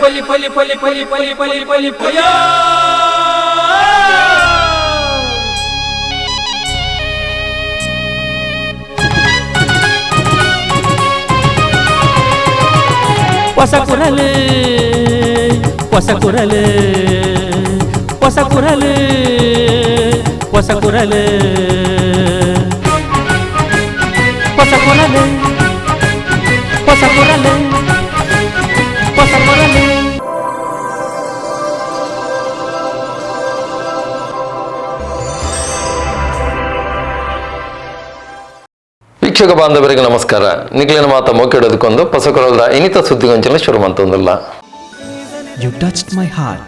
ಪೊಲಿ ಪೊಲಿ ಪೊಲಿ ಪೊಲಿ ಪೊಲಿ ಪೊಲಿ ಪೊಲಿ ಪೊಯ್ಯೋ. ಹೊಸ ಕುರಲು, ಹೊಸ ಕುರಲು, ಹೊಸ ಕುರಲು, ಹೊಸ ಕುರಲು, ಹೊಸ ಕುರಲು, ಹೊಸ ಕುರಲು, ಹೊಸ ಕುರಲು. ವೀಕ್ಷಕ ಬಾಂಧವರಿಗೆ ನಮಸ್ಕಾರ. ನಿಖಿಲಿನ ಮಾತ ಮೋಕೆಡೋದಕ್ಕೊಂದು ಪಸಕೊರಲ್ದ ಇನಿತ ಸುದ್ದಿಗೊಂಚಲ ಶುರು ಮಂತೊಂದಿಲ್ಲ. You touched my heart.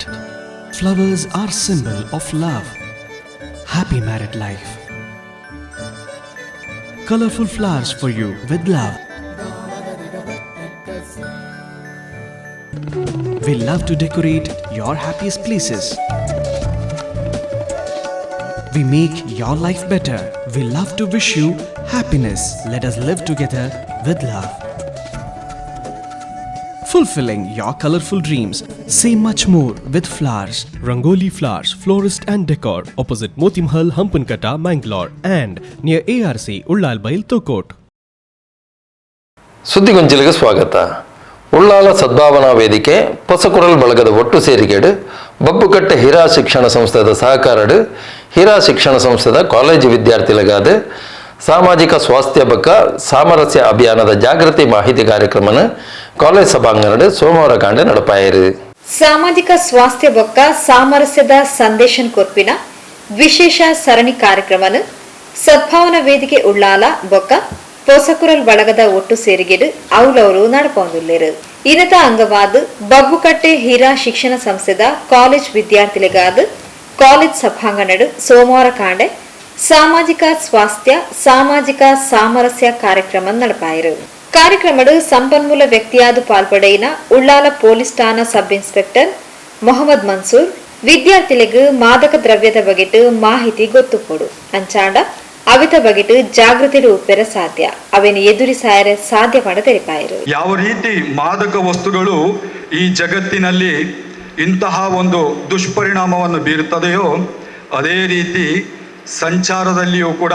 Flowers are symbol of love. Happy married life. Colorful flowers for you with love. We love to decorate your happiest places. We make your life better. We love to wish you happiness. Let us live together with love. Fulfilling your colorful dreams. Say much more with flowers. Rangoli Flowers, Florist and Decor, opposite Moti Mahal, Hampankatta, Mangalore, and near ARC, Ullalbail, Tokot. ಸುದ್ದಿಗೊಂಚಲಿಗೆ ಸ್ವಾಗತ. ಉಳ್ಳಾಲ ಸದ್ಭಾವನಾ ವೇದಿಕೆ, ಪೊಸಕುರಲ್ ಬಳಗದ ಒಟ್ಟು ಸೇರಿಗೆಡು ಬಬ್ಬುಕಟ್ಟೆ ಹಿರಾ ಶಿಕ್ಷಣ ಸಂಸ್ಥೆದ ಸಹಕಾರಡು ಹಿರಾ ಶಿಕ್ಷಣ ಸಂಸ್ಥೆದ ಕಾಲೇಜು ವಿದ್ಯಾರ್ಥಿಗಳಿಗಾದ ಸಾಮಾಜಿಕ ಸ್ವಾಸ್ಥ್ಯ ಬಕ್ಕ ಸಾಮರಸ್ಯ ಅಭಿಯಾನದ ಜಾಗೃತಿ ಮಾಹಿತಿ ಕಾರ್ಯಕ್ರಮನ ಕಾಲೇಜ್ ಸಭಾಂಗಣಡ್ ಸೋಮವಾರ ಕಾಂಡೆ ನಡಪಾಯರು. ಸಾಮಾಜಿಕ ಸ್ವಾಸ್ಥ್ಯ ಬೊಕ್ಕ ಸಾಮರಸ್ಯದ ಸಂದೇಶನ್ ಕೊರ್ಪಿನ ವಿಶೇಷ ಸರಣಿ ಕಾರ್ಯಕ್ರಮನ ಸದ್ಭಾವನಾ ವೇದಿಕೆ ಉಳ್ಳಾಲ ಬೊಕ್ಕ ಪೊಸಕುರಲ್ ಬಳಗದ ಒಟ್ಟು ಸೇರಿಗೆಡು ಔಲವರು ನಡಪೊಂದುಲ್ಲೆರು. ಇನ್ನತ ಅಂಗವಾದ ಬಬ್ಬುಕಟ್ಟೆ ಹೀರಾ ಶಿಕ್ಷಣ ಸಂಸ್ಥೆದ ಕಾಲೇಜ್ ವಿದ್ಯಾರ್ಥಿಗಳಿಗಾದ ಕಾಲೇಜ್ ಸಭಾಂಗಣಡು ಸೋಮವಾರ ಕಾಂಡೆ ಸಾಮಾಜಿಕ ಸ್ವಾಸ್ಥ್ಯ, ಸಾಮಾಜಿಕ ಸಾಮರಸ್ಯ ಕಾರ್ಯಕ್ರಮ ನಡಪಾಯರು. ಕಾರ್ಯಕ್ರಮಡು ಸಂಪನ್ಮೂಲ ವ್ಯಕ್ತಿಯಾದ ಪಾಲ್ಪಡೆಯಿನ ಉಳ್ಳಾಲ ಪೊಲೀಸ್ ಠಾಣಾ ಸಬ್ ಇನ್ಸ್ಪೆಕ್ಟರ್ ಮೊಹಮ್ಮದ್ ಮನ್ಸೂರ್ ವಿದ್ಯಾರ್ಥಿಗಳಿಗೆ ಮಾದಕ ದ್ರವ್ಯದ ಬಗೆಟ್ ಮಾಹಿತಿ ಗೊತ್ತುಪೊಡು, ಅಂಚಾಂಡ ಅವಿತ ಬಗೆಟ್ ಜಾಗೃತಿ ಉಪ್ಪೆರ ಸಾಧ್ಯ, ಅವೇನು ಎದುರಿಸಾಯರೆ ಸಾಧ್ಯ ಪಂಡ ತೆರಿಪಾಯರು. ಯಾವ ರೀತಿ ಮಾದಕ ವಸ್ತುಗಳು ಈ ಜಗತ್ತಿನಲ್ಲಿ ಇಂತಹ ಒಂದು ದುಷ್ಪರಿಣಾಮವನ್ನು ಬೀರುತ್ತದೆಯೋ, ಅದೇ ರೀತಿ ಸಂಚಾರದಲ್ಲಿಯೂ ಕೂಡ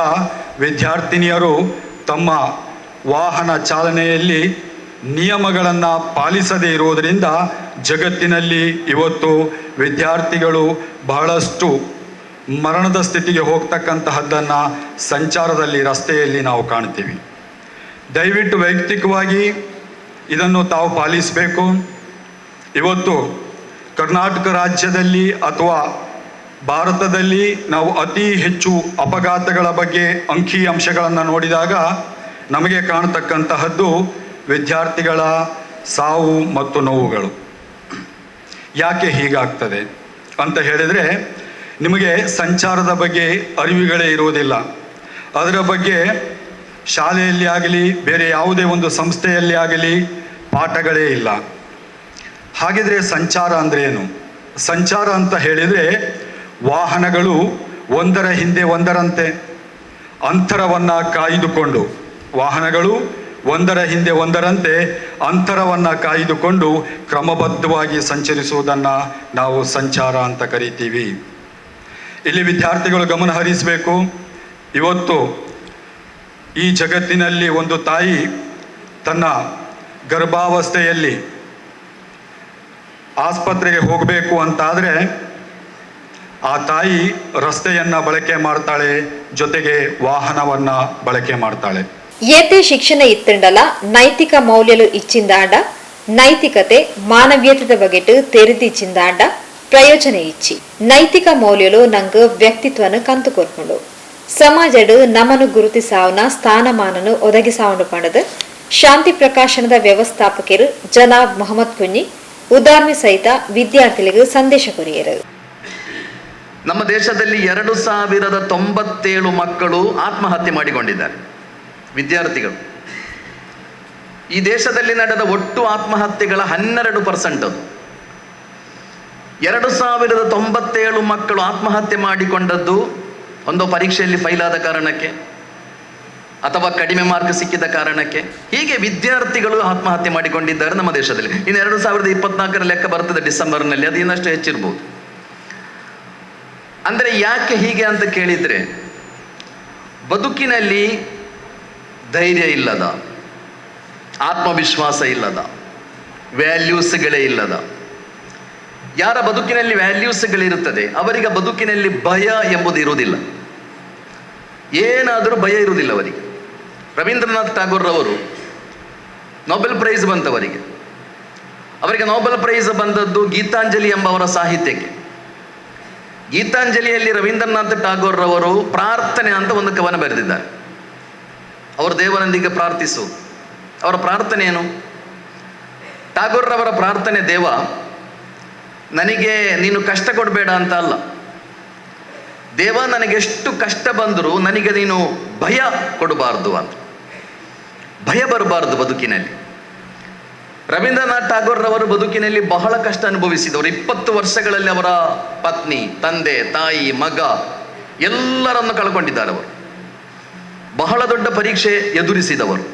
ವಿದ್ಯಾರ್ಥಿನಿಯರು ತಮ್ಮ ವಾಹನ ಚಾಲನೆಯಲ್ಲಿ ನಿಯಮಗಳನ್ನು ಪಾಲಿಸದೇ ಇರುವುದರಿಂದ ಜಗತ್ತಿನಲ್ಲಿ ಇವತ್ತು ವಿದ್ಯಾರ್ಥಿಗಳು ಬಹಳಷ್ಟು ಮರಣದ ಸ್ಥಿತಿಗೆ ಹೋಗ್ತಕ್ಕಂತಹದ್ದನ್ನು ಸಂಚಾರದಲ್ಲಿ, ರಸ್ತೆಯಲ್ಲಿ ನಾವು ಕಾಣ್ತೀವಿ. ದಯವಿಟ್ಟು ವೈಯಕ್ತಿಕವಾಗಿ ಇದನ್ನು ತಾವು ಪಾಲಿಸಬೇಕು. ಇವತ್ತು ಕರ್ನಾಟಕ ರಾಜ್ಯದಲ್ಲಿ ಅಥವಾ ಭಾರತದಲ್ಲಿ ನಾವು ಅತಿ ಹೆಚ್ಚು ಅಪಘಾತಗಳ ಬಗ್ಗೆ ಅಂಕಿ ಅಂಶಗಳನ್ನು ನೋಡಿದಾಗ ನಮಗೆ ಕಾಣತಕ್ಕಂತಹದ್ದು ವಿದ್ಯಾರ್ಥಿಗಳ ಸಾವು ಮತ್ತು ನೋವುಗಳು. ಯಾಕೆ ಹೀಗಾಗ್ತದೆ ಅಂತ ಹೇಳಿದರೆ, ನಿಮಗೆ ಸಂಚಾರದ ಬಗ್ಗೆ ಅರಿವುಗಳೇ ಇರುವುದಿಲ್ಲ. ಅದರ ಬಗ್ಗೆ ಶಾಲೆಯಲ್ಲಿ ಆಗಲಿ, ಬೇರೆ ಯಾವುದೇ ಒಂದು ಸಂಸ್ಥೆಯಲ್ಲಿ ಆಗಲಿ ಪಾಠಗಳೇ ಇಲ್ಲ. ಹಾಗಿದ್ರೆ ಸಂಚಾರ ಅಂದರೆ ಏನು? ಸಂಚಾರ ಅಂತ ಹೇಳಿದರೆ ವಾಹನಗಳು ಒಂದರ ಹಿಂದೆ ಒಂದರಂತೆ ಅಂತರವನ್ನು ಕಾಯ್ದುಕೊಂಡು, ವಾಹನಗಳು ಒಂದರ ಹಿಂದೆ ಒಂದರಂತೆ ಅಂತರವನ್ನು ಕಾಯ್ದುಕೊಂಡು ಕ್ರಮಬದ್ಧವಾಗಿ ಸಂಚರಿಸುವುದನ್ನು ನಾವು ಸಂಚಾರ ಅಂತ ಕರಿತೀವಿ. ಇಲ್ಲಿ ವಿದ್ಯಾರ್ಥಿಗಳು ಗಮನ ಹರಿಸಬೇಕು. ಇವತ್ತು ಈ ಜಗತ್ತಿನಲ್ಲಿ ಒಂದು ತಾಯಿ ತನ್ನ ಗರ್ಭಾವಸ್ಥೆಯಲ್ಲಿ ಆಸ್ಪತ್ರೆಗೆ ಹೋಗಬೇಕು ಅಂತಾದರೆ ಆ ತಾಯಿ ರಸ್ತೆಯನ್ನು ಬಳಕೆ ಮಾಡ್ತಾಳೆ, ಜೊತೆಗೆ ವಾಹನವನ್ನು ಬಳಕೆ ಮಾಡ್ತಾಳೆ. ಏತೆ ಶಿಕ್ಷಣ ಇತ್ತಂಡಲ ನೈತಿಕ ಮೌಲ್ಯಲು ಇಚ್ಚಿಂದಾಂಡ, ನೈತಿಕತೆ ಮಾನವೀಯತೆದ ಬಗೆಟ್ ತೆರೆದಿಚ್ಚಿಂದಾಂಡ ಪ್ರಯೋಜನ ಇಚ್ಚಿ. ನೈತಿಕ ಮೌಲ್ಯಲು ನಂಗ್ ವ್ಯಕ್ತಿತ್ವನ ಕಂತು ಕೊರ್ಪುಂಡು, ಸಮಾಜಡ್ ನಮನು ಗುರುತಿಸಾವನ ಸ್ಥಾನಮಾನನು ಒದಗಿಸಾವನು ಪಂಡದು ಶಾಂತಿ ಪ್ರಕಾಶನದ ವ್ಯವಸ್ಥಾಪಕರು ಜನಾಬ್ ಮೊಹಮ್ಮದ್ ಕುഞ്ഞಿ ಉದಾಹರಣೆ ಸಹಿತ ವಿದ್ಯಾರ್ಥಿಗಳಿಗೆ ಸಂದೇಶ ಕೊರಿಯರು. ನಮ್ಮ ದೇಶದಲ್ಲಿ 2097 ಮಕ್ಕಳು ಆತ್ಮಹತ್ಯೆ ಮಾಡಿಕೊಂಡಿದ್ದಾರೆ, ವಿದ್ಯಾರ್ಥಿಗಳು. ಈ ದೇಶದಲ್ಲಿ ನಡೆದ ಒಟ್ಟು ಆತ್ಮಹತ್ಯೆಗಳ 12% ಅದು. 2097 ಮಕ್ಕಳು ಆತ್ಮಹತ್ಯೆ ಮಾಡಿಕೊಂಡದ್ದು ಒಂದು ಪರೀಕ್ಷೆಯಲ್ಲಿ ಫೈಲ್ ಆದ ಕಾರಣಕ್ಕೆ. ಅಥವಾ ಕಡಿಮೆ ಮಾರ್ಕ್ ಸಿಕ್ಕಿದ ಕಾರಣಕ್ಕೆ. ಹೀಗೆ ವಿದ್ಯಾರ್ಥಿಗಳು ಆತ್ಮಹತ್ಯೆ ಮಾಡಿಕೊಂಡಿದ್ದಾರೆ ನಮ್ಮ ದೇಶದಲ್ಲಿ. ಇನ್ನು 2024 ಲೆಕ್ಕ ಬರ್ತದೆ ಡಿಸೆಂಬರ್ನಲ್ಲಿ, ಅದು ಇನ್ನಷ್ಟು ಹೆಚ್ಚಿರ್ಬೋದು. ಅಂದರೆ ಯಾಕೆ ಹೀಗೆ ಅಂತ ಕೇಳಿದರೆ, ಬದುಕಿನಲ್ಲಿ ಧೈರ್ಯ ಇಲ್ಲದ, ಆತ್ಮವಿಶ್ವಾಸ ಇಲ್ಲದ, ವ್ಯಾಲ್ಯೂಸ್ಗಳೇ ಇಲ್ಲದ, ಯಾರ ಬದುಕಿನಲ್ಲಿ ವ್ಯಾಲ್ಯೂಸ್ಗಳಿರುತ್ತದೆ ಅವರಿಗೆ ಬದುಕಿನಲ್ಲಿ ಭಯ ಎಂಬುದು ಇರುವುದಿಲ್ಲ. ಏನಾದರೂ ಭಯ ಇರುವುದಿಲ್ಲ ಅವರಿಗೆ. ರವೀಂದ್ರನಾಥ್ ಠಾಗೂರ್ ರವರು ನೊಬೆಲ್ ಪ್ರೈಸ್ ಬಂತವರಿಗೆ. ಅವರಿಗೆ ನೊಬೆಲ್ ಪ್ರೈಸ್ ಬಂದದ್ದು ಗೀತಾಂಜಲಿ ಎಂಬ ಅವರ ಸಾಹಿತ್ಯಕ್ಕೆ. ಗೀತಾಂಜಲಿಯಲ್ಲಿ ರವೀಂದ್ರನಾಥ್ ಠಾಗೂರ್ ರವರು ಪ್ರಾರ್ಥನೆ ಅಂತ ಒಂದು ಕವನ ಬರೆದಿದ್ದಾರೆ. ಅವರು ದೇವರೊಂದಿಗೆ ಪ್ರಾರ್ಥಿಸು. ಅವರ ಪ್ರಾರ್ಥನೆ ಏನು? ಠಾಗೂರ್ ರವರ ಪ್ರಾರ್ಥನೆ, ದೇವ ನನಗೆ ನೀನು ಕಷ್ಟ ಕೊಡಬೇಡ ಅಂತ ಅಲ್ಲ, ದೇವ ನನಗೆಷ್ಟು ಕಷ್ಟ ಬಂದರೂ ನನಗೆ ನೀನು ಭಯ ಕೊಡಬಾರ್ದು ಅಂತ. ಭಯ ಬರಬಾರ್ದು ಬದುಕಿನಲ್ಲಿ. ರವೀಂದ್ರನಾಥ್ ಠಾಗೂರ್ ರವರು ಬದುಕಿನಲ್ಲಿ ಬಹಳ ಕಷ್ಟ ಅನುಭವಿಸಿದವರು. 20 ವರ್ಷಗಳಲ್ಲಿ ಅವರ ಪತ್ನಿ, ತಂದೆ, ತಾಯಿ, ಮಗ ಎಲ್ಲರನ್ನು ಕಳ್ಕೊಂಡಿದ್ದಾರೆ ಅವರು. ಬಹಳ ದೊಡ್ಡ ಪರೀಕ್ಷೆ ಎದುರಿಸಿದವರು.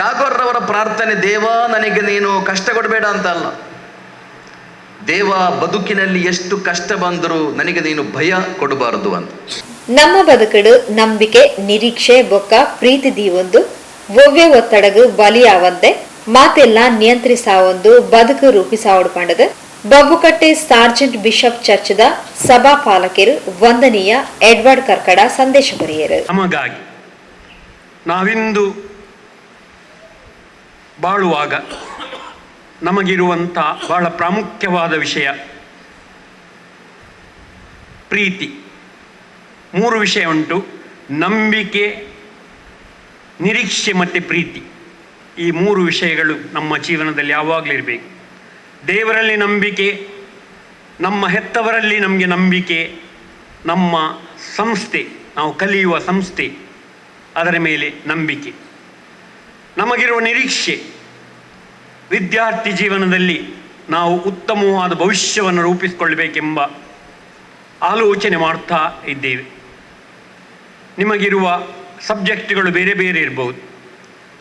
ಠಾಗೂರ್ ರವರ ಪ್ರಾರ್ಥನೆ, ದೇವ ನನಗೆ ನೀನು ಕಷ್ಟ ಕೊಡಬೇಡ ಅಂತ ಅಲ್ಲ, ದೇವ ಬದುಕಿನಲ್ಲಿ ಎಷ್ಟು ಕಷ್ಟ ಬಂದರೂ ನನಗೆ ನೀನು ಭಯ ಕೊಡಬಾರದು ಅಂತ. ನಮ್ಮ ಬದುಕಡು ನಂಬಿಕೆ, ನಿರೀಕ್ಷೆ, ಬೊಕ್ಕ ಪ್ರೀತಿ ದೀವೊಂದು ಒವ್ವೆ ಒತ್ತಡಗು ಬಲಿಯಾವಂತೆ ಮಾತೆಲ್ಲ ನಿಯಂತ್ರಿಸಾವೊಂದು ಬದುಕು ರೂಪಿಸಾವಡು ಪಂಡದು ಬಬ್ಬುಕಟ್ಟೆ ಸಾರ್ಜೆಂಟ್ ಬಿಷಪ್ ಚರ್ಚ್ದ ಸಭಾ ಪಾಲಕರು ವಂದನೀಯ ಎಡ್ವರ್ಡ್ ಕರ್ಕಡ ಸಂದೇಶ ಬರೆಯರು. ನಮಗಾಗಿ ನಾವಿಂದು ಬಾಳುವಾಗ ನಮಗಿರುವಂಥ ಬಹಳ ಪ್ರಾಮುಖ್ಯವಾದ ವಿಷಯ ಪ್ರೀತಿ. 3 ವಿಷಯ ಉಂಟು: ನಂಬಿಕೆ, ನಿರೀಕ್ಷೆ ಮತ್ತು ಪ್ರೀತಿ. ಈ 3 ವಿಷಯಗಳು ನಮ್ಮ ಜೀವನದಲ್ಲಿ ಯಾವಾಗಲೂ ಇರಬೇಕು. ದೇವರಲ್ಲಿ ನಂಬಿಕೆ, ನಮ್ಮ ಹೆತ್ತವರಲ್ಲಿ ನಮಗೆ ನಂಬಿಕೆ, ನಮ್ಮ ಸಂಸ್ಥೆ, ನಾವು ಕಲಿಯುವ ಸಂಸ್ಥೆ, ಅದರ ಮೇಲೆ ನಂಬಿಕೆ. ನಮಗಿರುವ ನಿರೀಕ್ಷೆ, ವಿದ್ಯಾರ್ಥಿ ಜೀವನದಲ್ಲಿ ನಾವು ಉತ್ತಮವಾದ ಭವಿಷ್ಯವನ್ನು ರೂಪಿಸಿಕೊಳ್ಳಬೇಕೆಂಬ ಆಲೋಚನೆ ಮಾಡ್ತಾ ಇದ್ದೇವೆ. ನಿಮಗಿರುವ ಸಬ್ಜೆಕ್ಟ್ಗಳು ಬೇರೆ ಬೇರೆ ಇರ್ಬೋದು.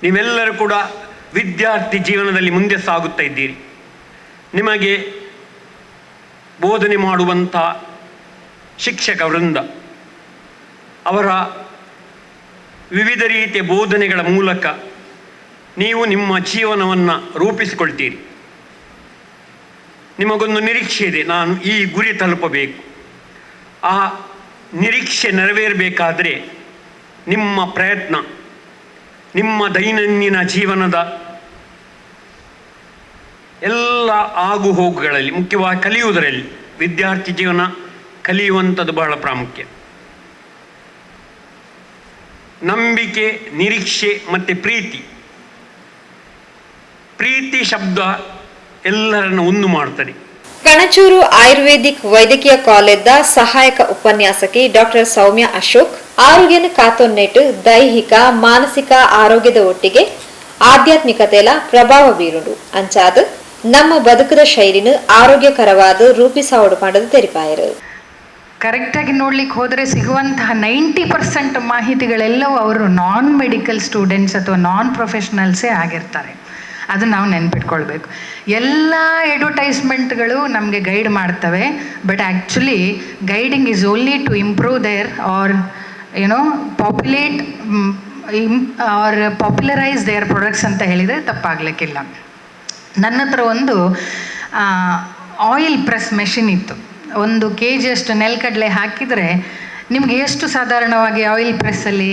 ನೀವೆಲ್ಲರೂ ಕೂಡ ವಿದ್ಯಾರ್ಥಿ ಜೀವನದಲ್ಲಿ ಮುಂದೆ ಸಾಗುತ್ತಾ ಇದ್ದೀರಿ. ನಿಮಗೆ ಬೋಧನೆ ಮಾಡುವಂಥ ಶಿಕ್ಷಕ ವೃಂದ ಅವರ ವಿವಿಧ ರೀತಿಯ ಬೋಧನೆಗಳ ಮೂಲಕ ನೀವು ನಿಮ್ಮ ಜೀವನವನ್ನು ರೂಪಿಸಿಕೊಳ್ತೀರಿ. ನಿಮಗೊಂದು ನಿರೀಕ್ಷೆ ಇದೆ, ನಾನು ಈ ಗುರಿ ತಲುಪಬೇಕು. ಆ ನಿರೀಕ್ಷೆ ನೆರವೇರಬೇಕಾದರೆ ನಿಮ್ಮ ಪ್ರಯತ್ನ, ನಿಮ್ಮ ದೈನಂದಿನ ಜೀವನದ ಎಲ್ಲ ಆಗು ಹೋಗುಗಳಲ್ಲಿ, ಮುಖ್ಯವಾಗಿ ಕಲಿಯುವುದರಲ್ಲಿ, ವಿದ್ಯಾರ್ಥಿ ಜೀವನ ಕಲಿಯುವಂಥದ್ದು ಬಹಳ ಪ್ರಾಮುಖ್ಯ. ನಂಬಿಕೆ, ನಿರೀಕ್ಷೆ ಮತ್ತು ಪ್ರೀತಿ. ಪ್ರೀತಿ ಶಬ್ದ ಎಲ್ಲರನ್ನು ಒಂದು ಮಾಡ್ತದೆ. ಕಣಚೂರು ಆಯುರ್ವೇದಿಕ್ ವೈದ್ಯಕೀಯ ಕಾಲೇಜ್ದ ಸಹಾಯಕ ಉಪನ್ಯಾಸಕಿ ಡಾಕ್ಟರ್ ಸೌಮ್ಯ ಅಶೋಕ್ ಆರೋಗ್ಯನ ಕಾತೊನ್ನೆಟ್ಟು ದೈಹಿಕ ಮಾನಸಿಕ ಆರೋಗ್ಯದ ಒಟ್ಟಿಗೆ ಆಧ್ಯಾತ್ಮಿಕತೆಲ ಪ್ರಭಾವ ಬೀರುಂಡು. ಅಂಚಾದ ನಮ್ಮ ಬದುಕದ ಶೈಲಿನ ಆರೋಗ್ಯಕರವಾದ ರೂಪಿಸಾವಡು ಪಂಡದು ತೆರಿಪಾಯರು. ಕರೆಕ್ಟಾಗಿ ನೋಡ್ಲಿಕ್ಕೆ ಹೋದರೆ ಸಿಗುವಂತಹ 90% ಮಾಹಿತಿಗಳೆಲ್ಲವೂ ಅವರು non medical students ಅಥವಾ ನಾನ್ ಪ್ರೊಫೆಷ್ನಲ್ಸೇ ಆಗಿರ್ತಾರೆ. ಅದನ್ನು ನಾವು ನೆನ್ಪಿಟ್ಕೊಳ್ಬೇಕು. ಎಲ್ಲ ಅಡ್ವರ್ಟೈಸ್ಮೆಂಟ್ಗಳು ನಮಗೆ ಗೈಡ್ ಮಾಡ್ತವೆ, but actually guiding is only to improve their or populate or popularise their products ಅಂತ ಹೇಳಿದರೆ ತಪ್ಪಾಗಲಿಕ್ಕಿಲ್ಲ. ನನ್ನ ಹತ್ರ ಒಂದು oil press machine ಇತ್ತು. 1 kg ನೆಲಕಡಲೆ ಹಾಕಿದರೆ ನಿಮಗೆ ಎಷ್ಟು ಸಾಧಾರಣವಾಗಿ ಆಯಿಲ್ ಪ್ರೆಸ್ಸಲ್ಲಿ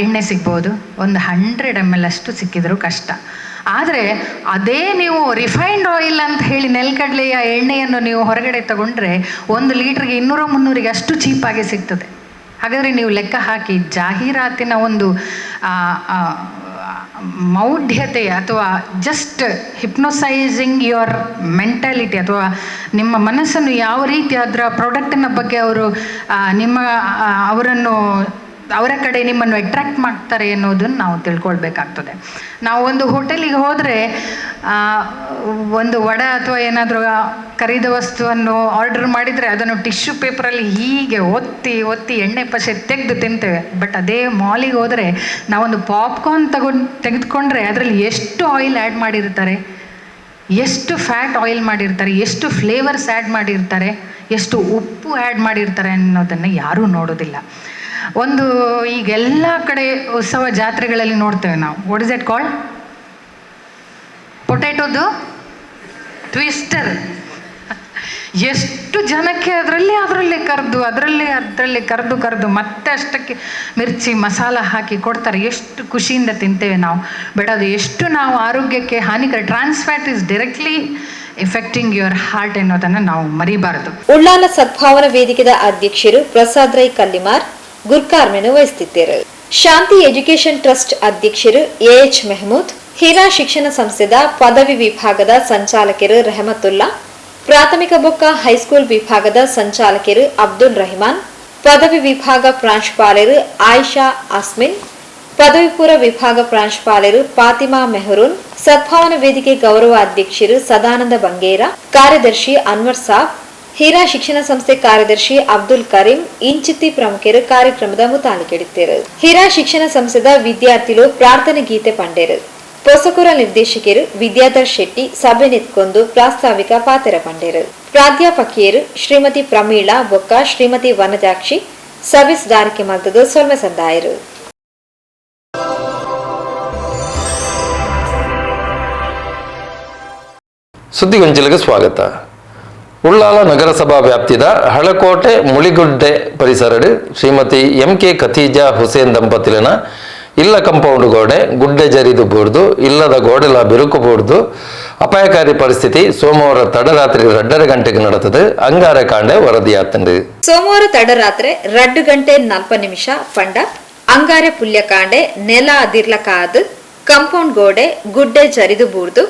ಎಣ್ಣೆ ಸಿಗ್ಬೋದು? ಒಂದು 100 ml ಅಷ್ಟು ಸಿಕ್ಕಿದರೂ ಕಷ್ಟ. ಆದರೆ ಅದೇ ನೀವು ರಿಫೈನ್ಡ್ ಆಯಿಲ್ ಅಂತ ಹೇಳಿ ನೆಲಕಡಲೆಯ ಎಣ್ಣೆಯನ್ನು ನೀವು ಹೊರಗಡೆ ತಗೊಂಡ್ರೆ 1 ಲೀಟ್ರಿಗೆ 200-300 ಅಷ್ಟು ಚೀಪಾಗಿ ಸಿಗ್ತದೆ. ಹಾಗಾದರೆ ನೀವು ಲೆಕ್ಕ ಹಾಕಿ, ಜಾಹೀರಾತಿನ ಒಂದು ಮೌಢ್ಯತೆ ಅಥವಾ ಜಸ್ಟ್ ಹಿಪ್ನೋಸೈಸಿಂಗ್ your mentality ಅಥವಾ ನಿಮ್ಮ ಮನಸ್ಸನ್ನು ಯಾವ ರೀತಿ ಅದರ ಪ್ರಾಡಕ್ಟಿನ ಬಗ್ಗೆ ಅವರು ನಿಮ್ಮ ಅವರನ್ನು ಅವರ ಕಡೆ ನಿಮ್ಮನ್ನು ಅಟ್ರ್ಯಾಕ್ಟ್ ಮಾಡ್ತಾರೆ ಅನ್ನೋದನ್ನು ನಾವು ತಿಳ್ಕೊಳ್ಬೇಕಾಗ್ತದೆ. ನಾವು ಒಂದು ಹೋಟೆಲಿಗೆ ಹೋದರೆ ಒಂದು ವಡೆ ಅಥವಾ ಏನಾದರೂ ಕರಿದ ವಸ್ತುವನ್ನು ಆರ್ಡರ್ ಮಾಡಿದರೆ ಅದನ್ನು ಟಿಶ್ಯೂ ಪೇಪರಲ್ಲಿ ಹೀಗೆ ಒತ್ತಿ ಒತ್ತಿ ಎಣ್ಣೆ ಪಸೆ ತೆಗೆದು ತಿಂತೇವೆ. ಬಟ್ ಅದೇ ಮಾಲಿಗೆ ಹೋದರೆ ನಾವೊಂದು ಪಾಪ್ಕಾರ್ನ್ ತೆಗೆದುಕೊಂಡ್ರೆ ಅದರಲ್ಲಿ ಎಷ್ಟು ಆಯಿಲ್ ಆ್ಯಡ್ ಮಾಡಿರ್ತಾರೆ, ಎಷ್ಟು ಫ್ಯಾಟ್ ಆಯಿಲ್ ಮಾಡಿರ್ತಾರೆ, ಎಷ್ಟು ಫ್ಲೇವರ್ಸ್ ಆ್ಯಡ್ ಮಾಡಿರ್ತಾರೆ, ಎಷ್ಟು ಉಪ್ಪು ಆ್ಯಡ್ ಮಾಡಿರ್ತಾರೆ ಅನ್ನೋದನ್ನು ಯಾರೂ ನೋಡೋದಿಲ್ಲ. ಒಂದು ಈಗೆಲ್ಲ ಕಡೆ ಉತ್ಸವ ಜಾತ್ರೆಗಳಲ್ಲಿ ನೋಡ್ತೇವೆ ನಾವು, what is that called, ಪೊಟ್ಯಾಟೋದು twister. ಎಷ್ಟು ಜನಕ್ಕೆ ಅದರಲ್ಲೇ ಅದರಲ್ಲೇ ಕರೆದು ಅದರಲ್ಲೇ ಅದರಲ್ಲೇ ಕರೆದು ಕರೆದು ಮತ್ತೆ ಅಷ್ಟಕ್ಕೆ ಮಿರ್ಚಿ ಮಸಾಲ ಹಾಕಿ ಕೊಡ್ತಾರೆ. ಎಷ್ಟು ಖುಷಿಯಿಂದ ತಿಂತೇವೆ ನಾವು. ಬಟ್ ಅದು ಎಷ್ಟು ನಾವು ಆರೋಗ್ಯಕ್ಕೆ ಹಾನಿಕರ. Trans fat is directly affecting your heart ಎನ್ನುವುದನ್ನು ನಾವು ಮರಿಬಾರದು. ಉಳ್ಳಾಲ ಸದ್ಭಾವನಾ ವೇದಿಕೆದ ಅಧ್ಯಕ್ಷರು ಪ್ರಸಾದ್ ರೈ ಕಲ್ಲಿಮಾರ್ ಗುರ್ಕಾರ್ಮೆನು ವಹಿಸುತ್ತಿದ್ದರು. ಶಾಂತಿ ಎಜುಕೇಷನ್ ಟ್ರಸ್ಟ್ ಅಧ್ಯಕ್ಷರು ಎಎಚ್ ಮೆಹಮೂದ್, ಹೀರಾ ಶಿಕ್ಷಣ ಸಂಸ್ಥೆದ ಪದವಿ ವಿಭಾಗದ ಸಂಚಾಲಕರು ರೆಹಮತುಲ್ಲಾ, ಪ್ರಾಥಮಿಕ ಬೊಕ್ಕ ಹೈಸ್ಕೂಲ್ ವಿಭಾಗದ ಸಂಚಾಲಕರು ಅಬ್ದುಲ್ ರಹಿಮಾನ್, ಪದವಿ ವಿಭಾಗ ಪ್ರಾಂಶುಪಾಲರು ಆಯಿಷಾ ಅಸ್ಮಿನ್, ಪದವಿ ಪೂರ್ವ ವಿಭಾಗ ಪ್ರಾಂಶುಪಾಲರು ಫಾತಿಮಾ ಮೆಹರೂನ್, ಸದ್ಭಾವನಾ ವೇದಿಕೆ ಗೌರವ ಅಧ್ಯಕ್ಷರು ಸದಾನಂದ ಬಂಗೇರ, ಕಾರ್ಯದರ್ಶಿ ಅನ್ವರ್ ಸಾಬ್, ಹೀರಾ ಶಿಕ್ಷಣ ಸಂಸ್ಥೆ ಕಾರ್ಯದರ್ಶಿ ಅಬ್ದುಲ್ ಕರೀಂ ಇಂಚಿತ್ತಿ ಪ್ರಮುಖರು ಕಾರ್ಯಕ್ರಮದ ಮುತಾಲಿಕೆಡಿತ್ತರು. ಹೀರಾ ಶಿಕ್ಷಣ ಸಂಸ್ಥೆದ ವಿದ್ಯಾರ್ಥಿಗಳು ಪ್ರಾರ್ಥನೆ ಗೀತೆ ಪಂಡೇರು. ಪೊಸಕುರ ನಿರ್ದೇಶಕರು ವಿದ್ಯಾಧರ್ ಶೆಟ್ಟಿ ಸಭೆ ನಿತ್ಕೊಂಡು ಪ್ರಾಸ್ತಾವಿಕ ಪಾತೆರ ಪಂಡೇರು. ಪ್ರಾಧ್ಯಾಪಕಿಯರು ಶ್ರೀಮತಿ ಪ್ರಮೀಳಾ ಬೊಕ್ಕ ಶ್ರೀಮತಿ ವನಜಾಕ್ಷಿ ಸಭೆ ಸುಧಾರಿಕೆ ಮಲ್ತದು ಸೊಲ್ಮೆ ಸಂದಾಯರು. ಸುದ್ದಿಗೊಂಚಿಲಿಗೆ ಸ್ವಾಗತ. ಉಳ್ಳಾಲ ನಗರಸಭಾ ವ್ಯಾಪ್ತಿದ ಹಳಕೋಟೆ ಮುಳಿಗುಡ್ಡೆ ಪರಿಸರಡು ಶ್ರೀಮತಿ ಎಂ ಕೆ ಖತೀಜಾ ಹುಸೇನ್ ದಂಪತಿಲಿನ ಇಲ್ಲ ಕಂಪೌಂಡ್ ಗೋಡೆ ಗುಡ್ಡೆ ಜರಿದು ಬೂರ್ದು ಇಲ್ಲದ ಗೋಡೆಲ ಬಿರುಕು ಬೂರ್ದು ಅಪಾಯಕಾರಿ ಪರಿಸ್ಥಿತಿ ಸೋಮವಾರ ತಡರಾತ್ರಿ 2:30 ಗಂಟೆಗೆ ನಡೆತದೆ. ಅಂಗಾರೆ ಕಾಂಡೆ ವರದಿಯಾತಂಡು. ಸೋಮವಾರ ತಡರಾತ್ರಿ 2:40 ಪಂಡ ಅಂಗಾರೆ ಪುಲ್ಯಕಾಂಡೆ ನೆಲ ಅದಿರ್ಲಕಾದು ಕಂಪೌಂಡ್ ಗೋಡೆ ಗುಡ್ಡೆ ಜರಿದು ಬೂರ್ದು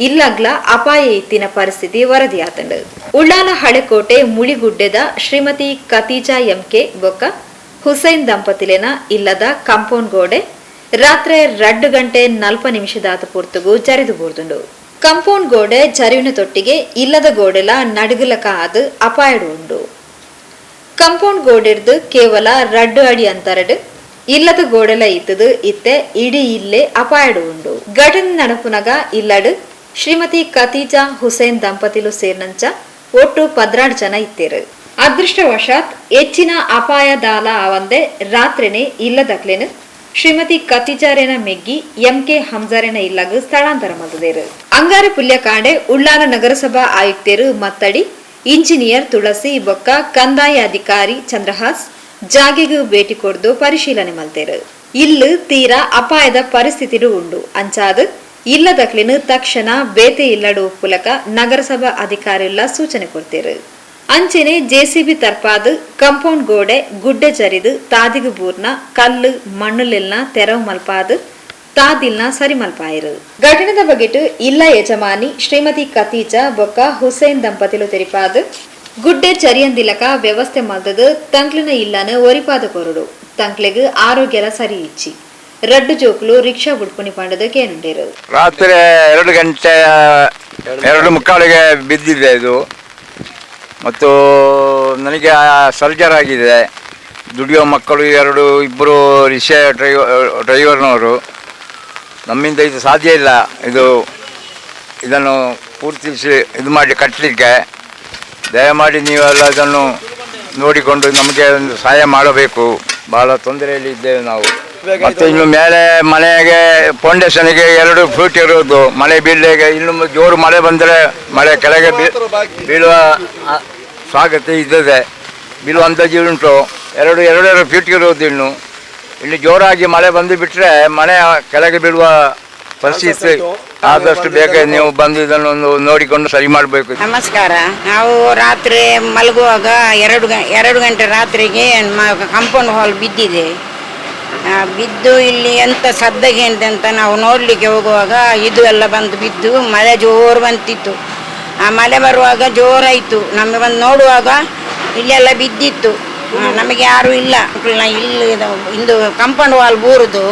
ಇಲ್ಲಗ್ಲ ಅಪಾಯ ಇತ್ತಿನ ಪರಿಸ್ಥಿತಿ ವರದಿಯಾತಂಡು. ಉಳ್ಳಾಲ ಹಳೆಕೋಟೆ ಮುಳಿಗುಡ್ಡೆದ ಶ್ರೀಮತಿ ಖತೀಜಾ ಎಂಕೆ ಬೊಕ್ಕ ಹುಸೈನ್ ದಂಪತಿಲೇನ ಇಲ್ಲದ ಕಾಂಪೌಂಡ್ ಗೋಡೆ ರಾತ್ರಿ 2:40 ಪೂರ್ತುಗು ಜರಿದು ಬೂರ್ದುಂಡು. ಕಾಂಪೌಂಡ್ ಗೋಡೆ ಜರಿವಿನ ತೊಟ್ಟಿಗೆ ಇಲ್ಲದ ಗೋಡೆಲ ನಡುಗುಲಕ ಅದು ಅಪಾಯಡು ಉಂಡು. ಕಾಂಪೌಂಡ್ ಗೋಡೆರ್ದು ಕೇವಲ 2 ಅಡಿ ಅಂತರಡು ಇಲ್ಲದ ಗೋಡೆಲ ಇತ್ತದು ಇತ್ತೆ ಇಡೀ ಇಲ್ಲೇ ಅಪಾಯಡು ಉಂಡು. ಘಟನೆ ನಡಪುನಗ ಇಲ್ಲಡು ಶ್ರೀಮತಿ ಖತೀಜಾ ಹುಸೇನ್ ದಂಪತಿಲು ಸೇರ್ನಂಚ ಒಟ್ಟು 14 ಜನ ಇತ್ತೇರು. ಅದೃಷ್ಟವಶಾತ್ ಹೆಚ್ಚಿನ ಅಪಾಯ ದಾಲ ಆವಂದೆ ರಾತ್ರಿನೇ ಇಲ್ಲದಕ್ಲೇನು ಶ್ರೀಮತಿ ಖತೀಜಾರೇನ ಮೆಗ್ಗಿ ಎಂ ಕೆ ಹಂಜಾರೇನ ಇಲ್ಲಗ ಸ್ಥಳಾಂತರ ಮಲ್ತದೇರು. ಅಂಗಾರೆ ಪುಲ್ಯಕಾಂಡೆ ಉಳ್ಳಾಲ ನಗರಸಭಾ ಆಯುಕ್ತರು ಮತ್ತಡಿ ಇಂಜಿನಿಯರ್ ತುಳಸಿ ಬೊಕ್ಕ ಕಂದಾಯ ಅಧಿಕಾರಿ ಚಂದ್ರಹಾಸ್ ಜಾಗೆಗೂ ಭೇಟಿ ಕೊಡ್ದು ಪರಿಶೀಲನೆ ಮಲ್ತೇರು. ಇಲ್ಲು ತೀರಾ ಅಪಾಯದ ಪರಿಸ್ಥಿತಿಡು ಉಂಡು. ಅಂಚಾದು ಇಲ್ಲದಕ್ಲಿನ ತಕ್ಷಣ ಬೇತೆ ಇಲ್ಲಡು ಪುಲಕ ನಗರಸಭಾ ಅಧಿಕಾರಿಲ್ಲ ಸೂಚನೆ ಕೊಡ್ತೇರು. ಅಂಚೆನೆ ಜೆಸಿಬಿ ತರ್ಪಾದು ಕಾಂಪೌಂಡ್ ಗೋಡೆ ಗುಡ್ಡೆ ಜರಿದು ತಾದಿಗು ಬೂರ್ನ ಕಲ್ಲು ಮಣ್ಣುಲೆಲ್ಲ ತೆರವು ಮಲ್ಪಾದು ತಾದಿಲ್ನ ಸರಿ ಮಲ್ಪಾಯಿರು. ಘಟನೆದ ಬಗೆಟು ಇಲ್ಲ ಯಜಮಾನಿ ಶ್ರೀಮತಿ ಖತೀಜಾ ಬೊಕ್ಕ ಹುಸೇನ್ ದಂಪತಿಲು ತೆರಿಪಾದು ಗುಡ್ಡೆ ಚರಿಯಂದಿಲಕ ವ್ಯವಸ್ಥೆ ಮಲ್ದದು ತಂಕ್ಲಿನ ಇಲ್ಲನ ಒರಿಪಾದ ಕೊರಡು ತಂಕ್ಲೆಗ್ ಆರೋಗ್ಯಲ ಸರಿ ಇಚ್ಚಿ ರಡ್ಡು ಜೋಕ್ಲು ರಿಕ್ಷಾ ಬುಡ್ಪುನಿ ಪಂಡದ ಕೇನುಂಡೇರು. ರಾತ್ರಿ 2 ಗಂಟೆ 2:45 ಬಿದ್ದಿದೆ ಇದು. ಮತ್ತು ನನಗೆ ಸರ್ಜರ್ ಆಗಿದೆ. ದುಡಿಯೋ ಮಕ್ಕಳು 2 ಇಬ್ಬರು ರಿಕ್ಷಾ ಡ್ರೈವರ್ನವರು. ನಮ್ಮಿಂದ ಇದು ಸಾಧ್ಯ ಇಲ್ಲ. ಇದನ್ನು ಪೂರ್ತಿ ಇದು ಮಾಡಿ ಕಟ್ಟಲಿಕ್ಕೆ ದಯಮಾಡಿ ನೀವೆಲ್ಲ ಇದನ್ನು ನೋಡಿಕೊಂಡು ನಮಗೆ ಒಂದು ಸಹಾಯ ಮಾಡಬೇಕು. ಭಾಳ ತೊಂದರೆಯಲ್ಲಿ ಇದ್ದೇವೆ ನಾವು. ಮತ್ತು ಇನ್ನು ಮೇಲೆ ಮನೆಗೆ ಫೌಂಡೇಶನ್ಗೆ 2 ಫೂಟ್ ಇರೋದು. ಮಳೆ ಬೀಳಲಿಕ್ಕೆ ಇನ್ನು ಜೋರು ಮಳೆ ಬಂದರೆ ಮಳೆ ಕೆಳಗೆ ಬೀಳುವ ಸ್ವಾಗತ ಇದ್ದದೆ. ಬೀಳುವ ಅಂದಾಜು ಉಂಟು. 2 ಫೀಟ್ ಇರೋದು. ಇನ್ನು ಇನ್ನು ಜೋರಾಗಿ ಮಳೆ ಬಂದು ಬಿಟ್ಟರೆ ಮನೆ ಕೆಳಗೆ ಬೀಳುವ ಪರಿಸ್ಥಿತಿ. ಆದಷ್ಟು ಬೇಗ ನೀವು ಬಂದು ಇದನ್ನು ಒಂದು ನೋಡಿಕೊಂಡು ಸರಿ ಮಾಡಬೇಕು. ನಮಸ್ಕಾರ. ನಾವು ರಾತ್ರಿ ಮಲಗುವಾಗ 2 ಗಂಟೆ ರಾತ್ರಿಗೆ ಕಾಂಪೌಂಡ್ ಹಾಲ್ ಬಿದ್ದಿದೆ. ಬಿದ್ದು ಇಲ್ಲಿ ಎಂತ ಸದ್ದಗೆ ಅಂತ ನಾವು ನೋಡಲಿಕ್ಕೆ ಹೋಗುವಾಗ ಇದು ಎಲ್ಲ ಬಂದು ಬಿದ್ದು ಮಳೆ ಜೋರು ಬಂತಿತ್ತು. ಆ ಮಳೆ ಬರುವಾಗ ಜೋರಾಯಿತು. ನಮಗೆ ಬಂದು ನೋಡುವಾಗ ಇಲ್ಲೆಲ್ಲ ಬಿದ್ದಿತ್ತು. ನಮಗೆ ಯಾರೂ ಇಲ್ಲ. ಇಲ್ಲಿ ಇಂದು ಕಂಪೌಂಡ್ ವಾಲ್ ಬೂರುದು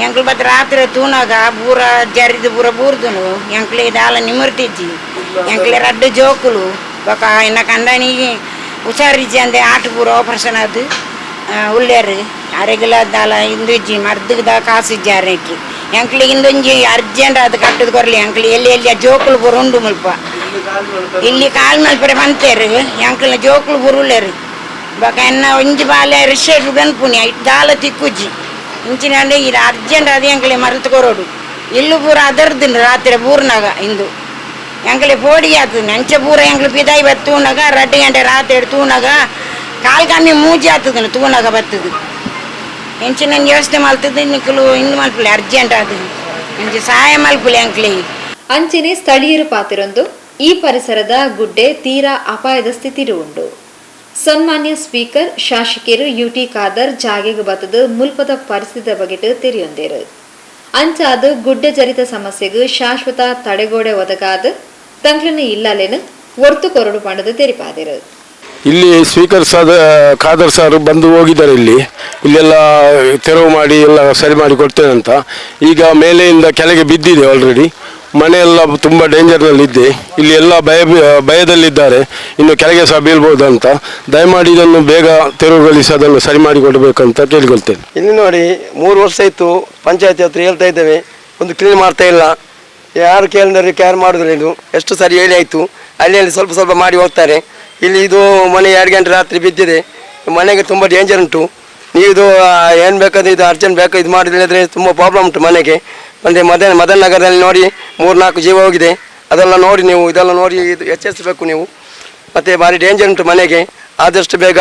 ಎಂಕ್ಲು ಬತ್ತ ರಾತ್ರಿ ತೂನಾಗ ಬೂರ ಜರಿದು ಬೂರ ಬೂರ್ದುನು ಎಂಕ್ಲು ದಾಲ ನಿಮಿರ್ತಿಜ್ಜಿ. ಎಂಕ್ಲೆ ರಡ್ಡು ಜೋಕುಲು ಬೊಕ ಎನ್ನ ಕಂಡನಿಗೆ ಹುಷಾರಿಜ್ಜಿ ಅಂದೆ ಆಟ ಪೂರ ಆಪರೇಷನ್ ಅದು ಉಳ್ಳೇರು ಅರೆಗಿಲ ದಾಲ ಇಂದು ಇಜ್ಜಿ ಮರ್ದಿಗೆ ದಾ ಕಾಸು ಇಜ್ಜಿ ಅರೆಗೆ. ಎಂಕ್ಲಿಗೆ ಇಂದೊಂಜಿ ಅರ್ಜೆಂಟ್ ಅದು ಕಟ್ಟದ ಕೊರ್ಲಿ. ಎಂಕ್ಲು ಎಲ್ಲಿ ಎಲ್ಲಿ ಜೋಕುಲು ಪೂರ ಉಂಡು ಮುಲ್ಪ ಇಲ್ಲಿ ಕಾಲ್ ಮಲ್ಪರೆ ಬಂತೇರು ಎಂಕ್ಲ ಜೋಕುಲು ಪೂರ ಉಳ್ಳೇರು. ಬೊಕ ಎನ್ನ ಒಂಜಿ ಬಾಲೆ ರಿಷೆಡ್ ಬೆನ್ಪುನಿ ದಾಲ ತಿಕ್ಕುಜ್ಜಿ ಇಂಚಿನ ಇದು ಅರ್ಜೆಂಟ್ ಅದು ಎಂಕ್ಲೆ ಮರ್ತು ಕೊರೋಡು. ಇಲ್ಲು ಪೂರ ಅದರ್ದು ರಾತ್ರಿ ಬೂರ್ನಾಗ ಇಂದು ಎಂಕ್ಲೆ ಪೋಡಿ ಆತದ ಅಂಚೆ ಪೂರ ಎಂಕ್ಲು ಪಿದಾಯಿ ಬತ್ತು ತೂನಾಗ 2 ಗಂಟೆ ರಾತ್ರಿ ತೂನಾಗ ಕಾಲು ಕಮ್ಮಿ ಮೂಜಿ ಆತದ ತೂನಾಗ ಬತ್ತದು. ಎಂಚಿನ ಯೋಚನೆ ಮಲ್ತದ ನಿಕ್ಕಲು ಇಂದು ಮಲ್ಪುಲೆ ಅರ್ಜೆಂಟ್ ಅದು ಎಂಚೆ ಸಹಾಯ ಮಲ್ಪುಲೆ ಎಂಕ್ಲೆ. ಅಂಚನೆ ಸ್ಥಳೀಯರು ಪಾತಿರೊಂದು ಈ ಪರಿಸರದ ಗುಡ್ಡೆ ತೀರಾ ಅಪಾಯದ ಸ್ಥಿತಿ ಉಂಡು. ಸನ್ಮಾನ್ಯ ಸ್ಪೀಕರ್ ಶಾಸಕರು ಯುಟಿ ಖಾದರ್ ಜಾಗೆಗೆ ಬತ್ತದು ಮುಲ್ಪದ ಪರಿಸ್ಥಿತಿ ಬಗೆಟ್ ತೆರೆಯೊಂದೇರು. ಅಂಚಾದ ಗುಡ್ಡೆ ಜರಿತ ಸಮಸ್ಯೆಗೆ ಶಾಶ್ವತ ತಡೆಗೋಡೆ ಒದಗಾದ ತಂಗ್ಲನ ಇಲ್ಲಲೇನು ಒರ್ತು ಕೊರಡು ಪಂಡದು ತೆರಿಪಾದಿರು. ಇಲ್ಲಿ ಸ್ಪೀಕರ್ ಸಾದ ಖಾದರ್ ಸರ್ ಬಂದು ಹೋಗಿದ್ದಾರೆ. ಇಲ್ಲಿ ಇಲ್ಲೆಲ್ಲ ತೆರವು ಮಾಡಿ ಎಲ್ಲ ಸರಿ ಮಾಡಿ ಕೊಡ್ತೇನೆ ಅಂತ. ಈಗ ಮೇಲೆಯಿಂದ ಕೆಳಗೆ ಬಿದ್ದಿದೆ ಆಲ್ರೆಡಿ. ಮನೆಯೆಲ್ಲ ತುಂಬ ಡೇಂಜರ್ನಲ್ಲಿದೆ. ಇಲ್ಲಿ ಎಲ್ಲ ಭಯದಲ್ಲಿದ್ದಾರೆ, ಇನ್ನು ಕೆಳಗೆ ಸಹ ಬೀಳ್ಬೋದು ಅಂತ. ದಯಮಾಡಿ ಇದನ್ನು ಬೇಗ ತೆರವುಗೊಳಿಸಿ ಅದನ್ನು ಸರಿ ಮಾಡಿ ಕೊಡಬೇಕಂತ ಕೇಳಿಕೊಳ್ತೇನೆ. ಇಲ್ಲಿ ನೋಡಿ 3 ವರ್ಷ ಆಯಿತು ಪಂಚಾಯತಿ ಹತ್ರ ಹೇಳ್ತಾ ಇದ್ದೇವೆ, ಒಂದು ಕ್ಲೀನ್ ಮಾಡ್ತಾ ಇಲ್ಲ. ಯಾರು ಕೇಳಿದ್ರೆ ಕೇರ್ ಮಾಡೋದಿಲ್ಲ. ಇದು ಎಷ್ಟು ಸರಿ ಹೇಳಿ ಆಯಿತು. ಅಲ್ಲಿ ಅಲ್ಲಿ ಸ್ವಲ್ಪ ಸ್ವಲ್ಪ ಮಾಡಿ ಹೋಗ್ತಾರೆ. ಇಲ್ಲಿ ಇದು ಮನೆ 2 ಗಂಟೆ ರಾತ್ರಿ ಬಿದ್ದಿದೆ. ಮನೆಗೆ ತುಂಬ ಡೇಂಜರ್ ಉಂಟು. ನೀವು ಇದು ಏನು ಬೇಕಾದ್ರೆ ಇದು ಅರ್ಜೆಂಟ್ ಬೇಕು ಇದು ಮಾಡಿದ್ರೆ ತುಂಬ ಪ್ರಾಬ್ಲಮ್ ಉಂಟು ಮನೆಗೆ. ಅಂದರೆ ಮದನ್ ನಗರದಲ್ಲಿ ನೋಡಿ 3-4 ಜೀವ ಹೋಗಿದೆ. ಅದೆಲ್ಲ ನೋಡಿ ನೀವು ಇದೆಲ್ಲ ನೋಡಿ ಇದು ಎಚ್ಚರಿಸಬೇಕು ನೀವು. ಮತ್ತು ಭಾರಿ ಡೇಂಜರ್ ಉಂಟು ಮನೆಗೆ. ಆದಷ್ಟು ಬೇಗ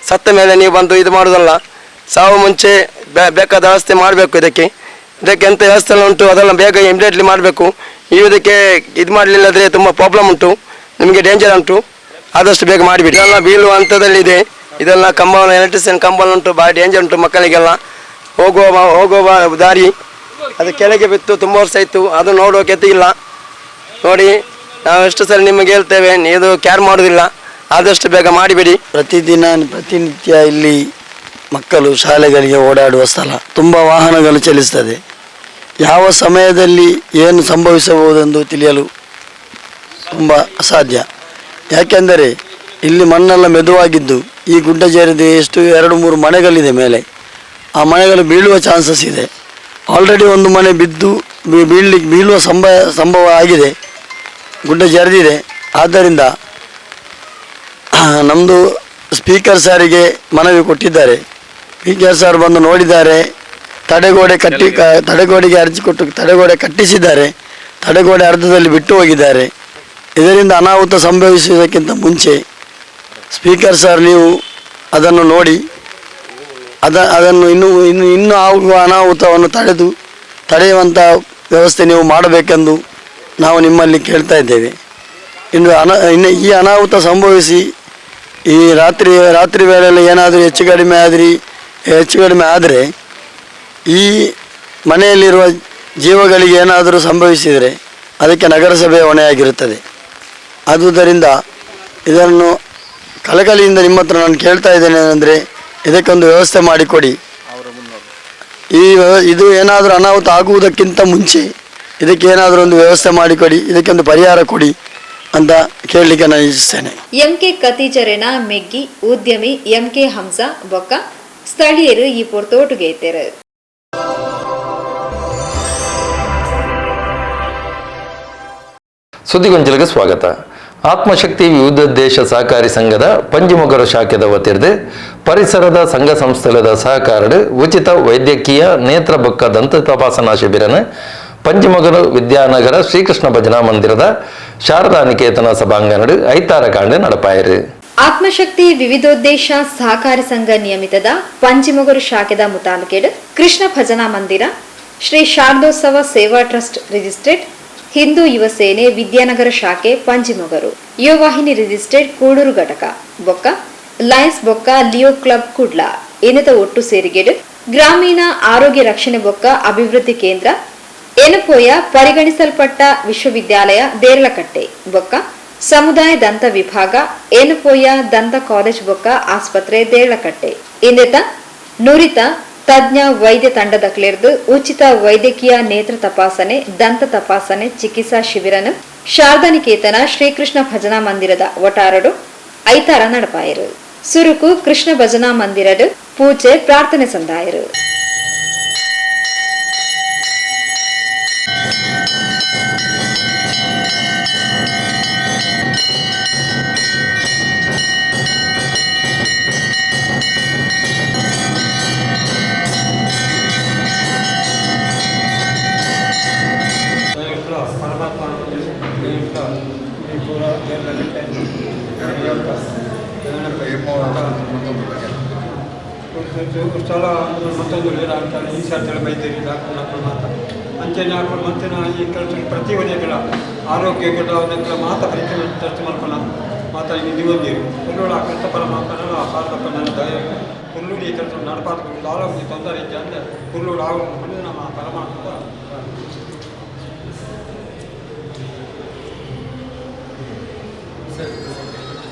ಸತ್ತ ಮೇಲೆ ನೀವು ಬಂದು ಇದು ಮಾಡೋದಲ್ಲ, ಸಾವು ಮುಂಚೆ ಬೇಕಾದ ವ್ಯವಸ್ಥೆ ಮಾಡಬೇಕು. ಇದಕ್ಕೆ ಇದಕ್ಕೆ ಎಂಥ ವ್ಯವಸ್ಥೆ ಎಲ್ಲ ಉಂಟು ಅದೆಲ್ಲ ಬೇಗ ಇಮಿಡಿಯೇಟ್ಲಿ ಮಾಡಬೇಕು. ನೀವು ಇದಕ್ಕೆ ಇದು ಮಾಡಲಿಲ್ಲದ್ರೆ ತುಂಬ ಪ್ರಾಬ್ಲಮ್ ಉಂಟು, ನಿಮಗೆ ಡೇಂಜರ್ ಉಂಟು. ಆದಷ್ಟು ಬೇಗ ಮಾಡಿಬಿಡಿ. ಇದೆಲ್ಲ ಬೀಳುವ ಹಂತದಲ್ಲಿದೆ. ಇದೆಲ್ಲ ಕಂಬ, ಎಲೆಕ್ಟ್ರಿಷಿಯನ್ ಕಂಬ ಉಂಟು, ಭಾರಿ ಡೇಂಜರ್ ಉಂಟು ಮಕ್ಕಳಿಗೆಲ್ಲ. ಹೋಗುವ ಹೋಗುವ ದಾರಿ ಅದು ಕೆಳಗೆ ಬಿತ್ತು, ತುಂಬ ವರ್ಷ ಆಯಿತು, ಅದು ನೋಡೋಕೆ ಇಲ್ಲ. ನೋಡಿ ನಾವು ಎಷ್ಟು ಸಲ ನಿಮಗೆ ಹೇಳ್ತೇವೆ, ನೀವು ಕೇರ್ ಮಾಡೋದಿಲ್ಲ. ಆದಷ್ಟು ಬೇಗ ಮಾಡಿಬಿಡಿ. ಪ್ರತಿದಿನ ಪ್ರತಿನಿತ್ಯ ಇಲ್ಲಿ ಮಕ್ಕಳು ಶಾಲೆಗಳಿಗೆ ಓಡಾಡುವ ಸ್ಥಳ, ತುಂಬ ವಾಹನಗಳು ಚಲಿಸ್ತದೆ. ಯಾವ ಸಮಯದಲ್ಲಿ ಏನು ಸಂಭವಿಸಬಹುದೆಂದು ತಿಳಿಯಲು ತುಂಬ ಅಸಾಧ್ಯ. ಯಾಕೆಂದರೆ ಇಲ್ಲಿ ಮಣ್ಣೆಲ್ಲ ಮೆದುವಾಗಿದ್ದು ಈ ಗುಡ್ಡ ಜರಿದು ಎಷ್ಟು 2-3 ಮನೆಗಳಿದೆ ಮೇಲೆ, ಆ ಮನೆಗಳು ಬೀಳುವ ಚಾನ್ಸಸ್ ಇದೆ. ಆಲ್ರೆಡಿ ಒಂದು ಮನೆ ಬಿದ್ದು ಬೀಳುವ ಸಂಭವ ಆಗಿದೆ, ಗುಡ್ಡ ಜರಿದಿದೆ. ಆದ್ದರಿಂದ ನಮ್ಮದು ಸ್ಪೀಕರ್ ಸಾರಿಗೆ ಮನವಿ ಕೊಟ್ಟಿದ್ದಾರೆ. ಸ್ಪೀಕರ್ ಸಾರ್ ಬಂದು ನೋಡಿದ್ದಾರೆ. ತಡೆಗೋಡೆಗೆ ಅರ್ಜಿ ಕೊಟ್ಟು ತಡೆಗೋಡೆ ಕಟ್ಟಿಸಿದ್ದಾರೆ. ತಡೆಗೋಡೆ ಅರ್ಧದಲ್ಲಿ ಬಿಟ್ಟು ಹೋಗಿದ್ದಾರೆ. ಇದರಿಂದ ಅನಾಹುತ ಸಂಭವಿಸುವುದಕ್ಕಿಂತ ಮುಂಚೆ ಸ್ಪೀಕರ್ ಸರ್ ನೀವು ಅದನ್ನು ನೋಡಿ ಅದನ್ನು ಇನ್ನೂ ಇನ್ನು ಇನ್ನೂ ಆಗುವ ಅನಾಹುತವನ್ನು ತಡೆಯುವಂಥ ವ್ಯವಸ್ಥೆ ನೀವು ಮಾಡಬೇಕೆಂದು ನಾವು ನಿಮ್ಮಲ್ಲಿ ಕೇಳ್ತಾ ಇದ್ದೇವೆ. ಇನ್ನು ಈ ಅನಾಹುತ ಸಂಭವಿಸಿ ಈ ರಾತ್ರಿ ವೇಳೆಯಲ್ಲಿ ಏನಾದರೂ ಹೆಚ್ಚು ಕಡಿಮೆ ಆದರೆ ಈ ಮನೆಯಲ್ಲಿರುವ ಜೀವಗಳಿಗೆ ಏನಾದರೂ ಸಂಭವಿಸಿದರೆ ಅದಕ್ಕೆ ನಗರಸಭೆಯ ಹೊಣೆಯಾಗಿರುತ್ತದೆ. ಆದುದರಿಂದ ಇದನ್ನು ಕಳಕಳಿಯಿಂದ ನಿಮ್ಮ ಹತ್ರ ನಾನು ಕೇಳ್ತಾ ಇದ್ದೇನೆ ಅಂದರೆ ಇದಕ್ಕೊಂದು ವ್ಯವಸ್ಥೆ ಮಾಡಿಕೊಡಿ. ಇದು ಏನಾದರೂ ಅನಾಹುತ ಆಗುವುದಕ್ಕಿಂತ ಮುಂಚೆ ಇದಕ್ಕೆ ಏನಾದರೂ ಒಂದು ವ್ಯವಸ್ಥೆ ಮಾಡಿಕೊಡಿ, ಇದಕ್ಕೊಂದು ಪರಿಹಾರ ಕೊಡಿ ಅಂತ ಕೇಳಲಿಕ್ಕೆ ನಾನು ಇಚ್ಛಿಸ್ತೇನೆ. ಎಂಕೆ ಕತೀಜರೆನ ಮೆಗ್ಗಿ ಉದ್ಯಮಿ ಎಂಕೆ ಹಂಸಾ ಬೊಕ್ಕ ಸ್ಥಳೀಯರು ಈ ಪೊರ್ತೋಟುಗೆ ಇತ್ತೇರು. ಸುದ್ದಿಗೊಂಚಲಿಗೆ ಸ್ವಾಗತ. ಆತ್ಮಶಕ್ತಿ ವಿವಿಧ ದೇಶ ಸಹಕಾರಿ ಸಂಘದ ಪಂಜಿಮೊಗರು ಶಾಖೆದ ವತಿರ್ದು ಪರಿಸರದ ಸಂಘ ಸಂಸ್ಥೆದ ಸಹಕಾರಡು ಉಚಿತ ವೈದ್ಯಕೀಯ ನೇತ್ರ ಬೊಕ್ಕ ದಂತ ತಪಾಸಣಾ ಶಿಬಿರನ ಪಂಜಿಮೊಗರು ವಿದ್ಯಾನಗರ ಶ್ರೀಕೃಷ್ಣ ಭಜನಾ ಮಂದಿರದ ಶಾರದಾ ನಿಕೇತನ ಸಭಾಂಗಣಡು ಐತಾರ ಕಾಂಡ ನಡಪಾಯರು. ಆತ್ಮಶಕ್ತಿ ವಿವಿಧೋದ್ದೇಶ ಸಹಕಾರಿ ಸಂಘ ನಿಯಮಿತದ ಪಂಜಿಮೊಗರು ಶಾಖೆದ ಮುತಾಲುಕೇಡು ಕೃಷ್ಣ ಭಜನಾ ಮಂದಿರ ಶ್ರೀ ಶಾರದೋತ್ಸವ ಸೇವಾ ಟ್ರಸ್ಟ್ ರಿಜಿಸ್ಟ್ರೇಟ್ ಹಿಂದೂ ಯುವ ಸೇನೆ ವಿದ್ಯಾನಗರ ಶಾಖೆ ಪಂಜಿಮೊಗರು ಯುವವಾಹಿನಿ ರಿಜಿಸ್ಟರ್ಡ್ ಕೂಡೂರು ಘಟಕ ಬೊಕ್ಕ ಲಯನ್ಸ್ ಬೊಕ್ಕ ಲಿಯೋ ಕ್ಲಬ್ ಕುಡ್ಲ ಇನ್ನಿತ ಒಟ್ಟು ಸೇರಿಗೆಡು ಗ್ರಾಮೀಣ ಆರೋಗ್ಯ ರಕ್ಷಣೆ ಬೊಕ್ಕ ಅಭಿವೃದ್ಧಿ ಕೇಂದ್ರ ಎನಪೋಯ ಪರಿಗಣಿಸಲ್ಪಟ್ಟ ವಿಶ್ವವಿದ್ಯಾಲಯ ದೇರಳಕಟ್ಟೆ ಬೊಕ್ಕ ಸಮುದಾಯ ದಂತ ವಿಭಾಗ ಏನುಪೋಯ ದಂತ ಕಾಲೇಜ್ ಬೊಕ್ಕ ಆಸ್ಪತ್ರೆ ದೇಳಕಟ್ಟೆ ಇಂದೆತ ನುರಿತ ತಜ್ಞ ವೈದ್ಯ ತಂಡದ ಕ್ಲೇರ್ದು ಉಚಿತ ವೈದ್ಯಕೀಯ ನೇತ್ರ ತಪಾಸಣೆ, ದಂತ ತಪಾಸಣೆ, ಚಿಕಿತ್ಸಾ ಶಿಬಿರನು ಶಾರದಾನಿಕೇತನ ಶ್ರೀಕೃಷ್ಣ ಭಜನಾ ಮಂದಿರದ ಒಟಾರಡು ಐತಾರ ನಡಪಾಯರು. ಸುರುಕು ಕೃಷ್ಣ ಭಜನಾ ಮಂದಿರಡು ಪೂಜೆ ಪ್ರಾರ್ಥನೆ ಸಂದಾಯರು. ಸ್ಥಳ ಮತ್ತೊಂದು ಈ ಸರ್ತಿ ಬೈದೇರಿ ಮಾತ ಅಂಚೆನೆ ಹಾಕೊಂಡು ಮತ್ತೆ ಈ ಕೆಲಸ ಪ್ರತಿ ಒಂದೆಗಳ ಆರೋಗ್ಯಗಳ ಮಾತ ಪರೀಕ್ಷೆ ಚರ್ಚೆ ಮಾಡ್ಕೊಳ ಮಾತ ದಿವಂದಿರು ಕೊಲ್ಲೋಳ ಕೃತ ಪರಮಾತ್ಮನ ಸಾರ್ಥಪ್ಪನ ದಯ ಕೊಲ್ಲೂಡಿ ಈ ಕೆಲಸ ನಡಪಾತ ದಾಲ ತೊಂದರೆ ಇದ್ದೆ ಅಂದರೆ ಕೊಲ್ಲೂಡು ಆಗುವ ನಮ್ಮ ಪರಮಾತ್ಮ.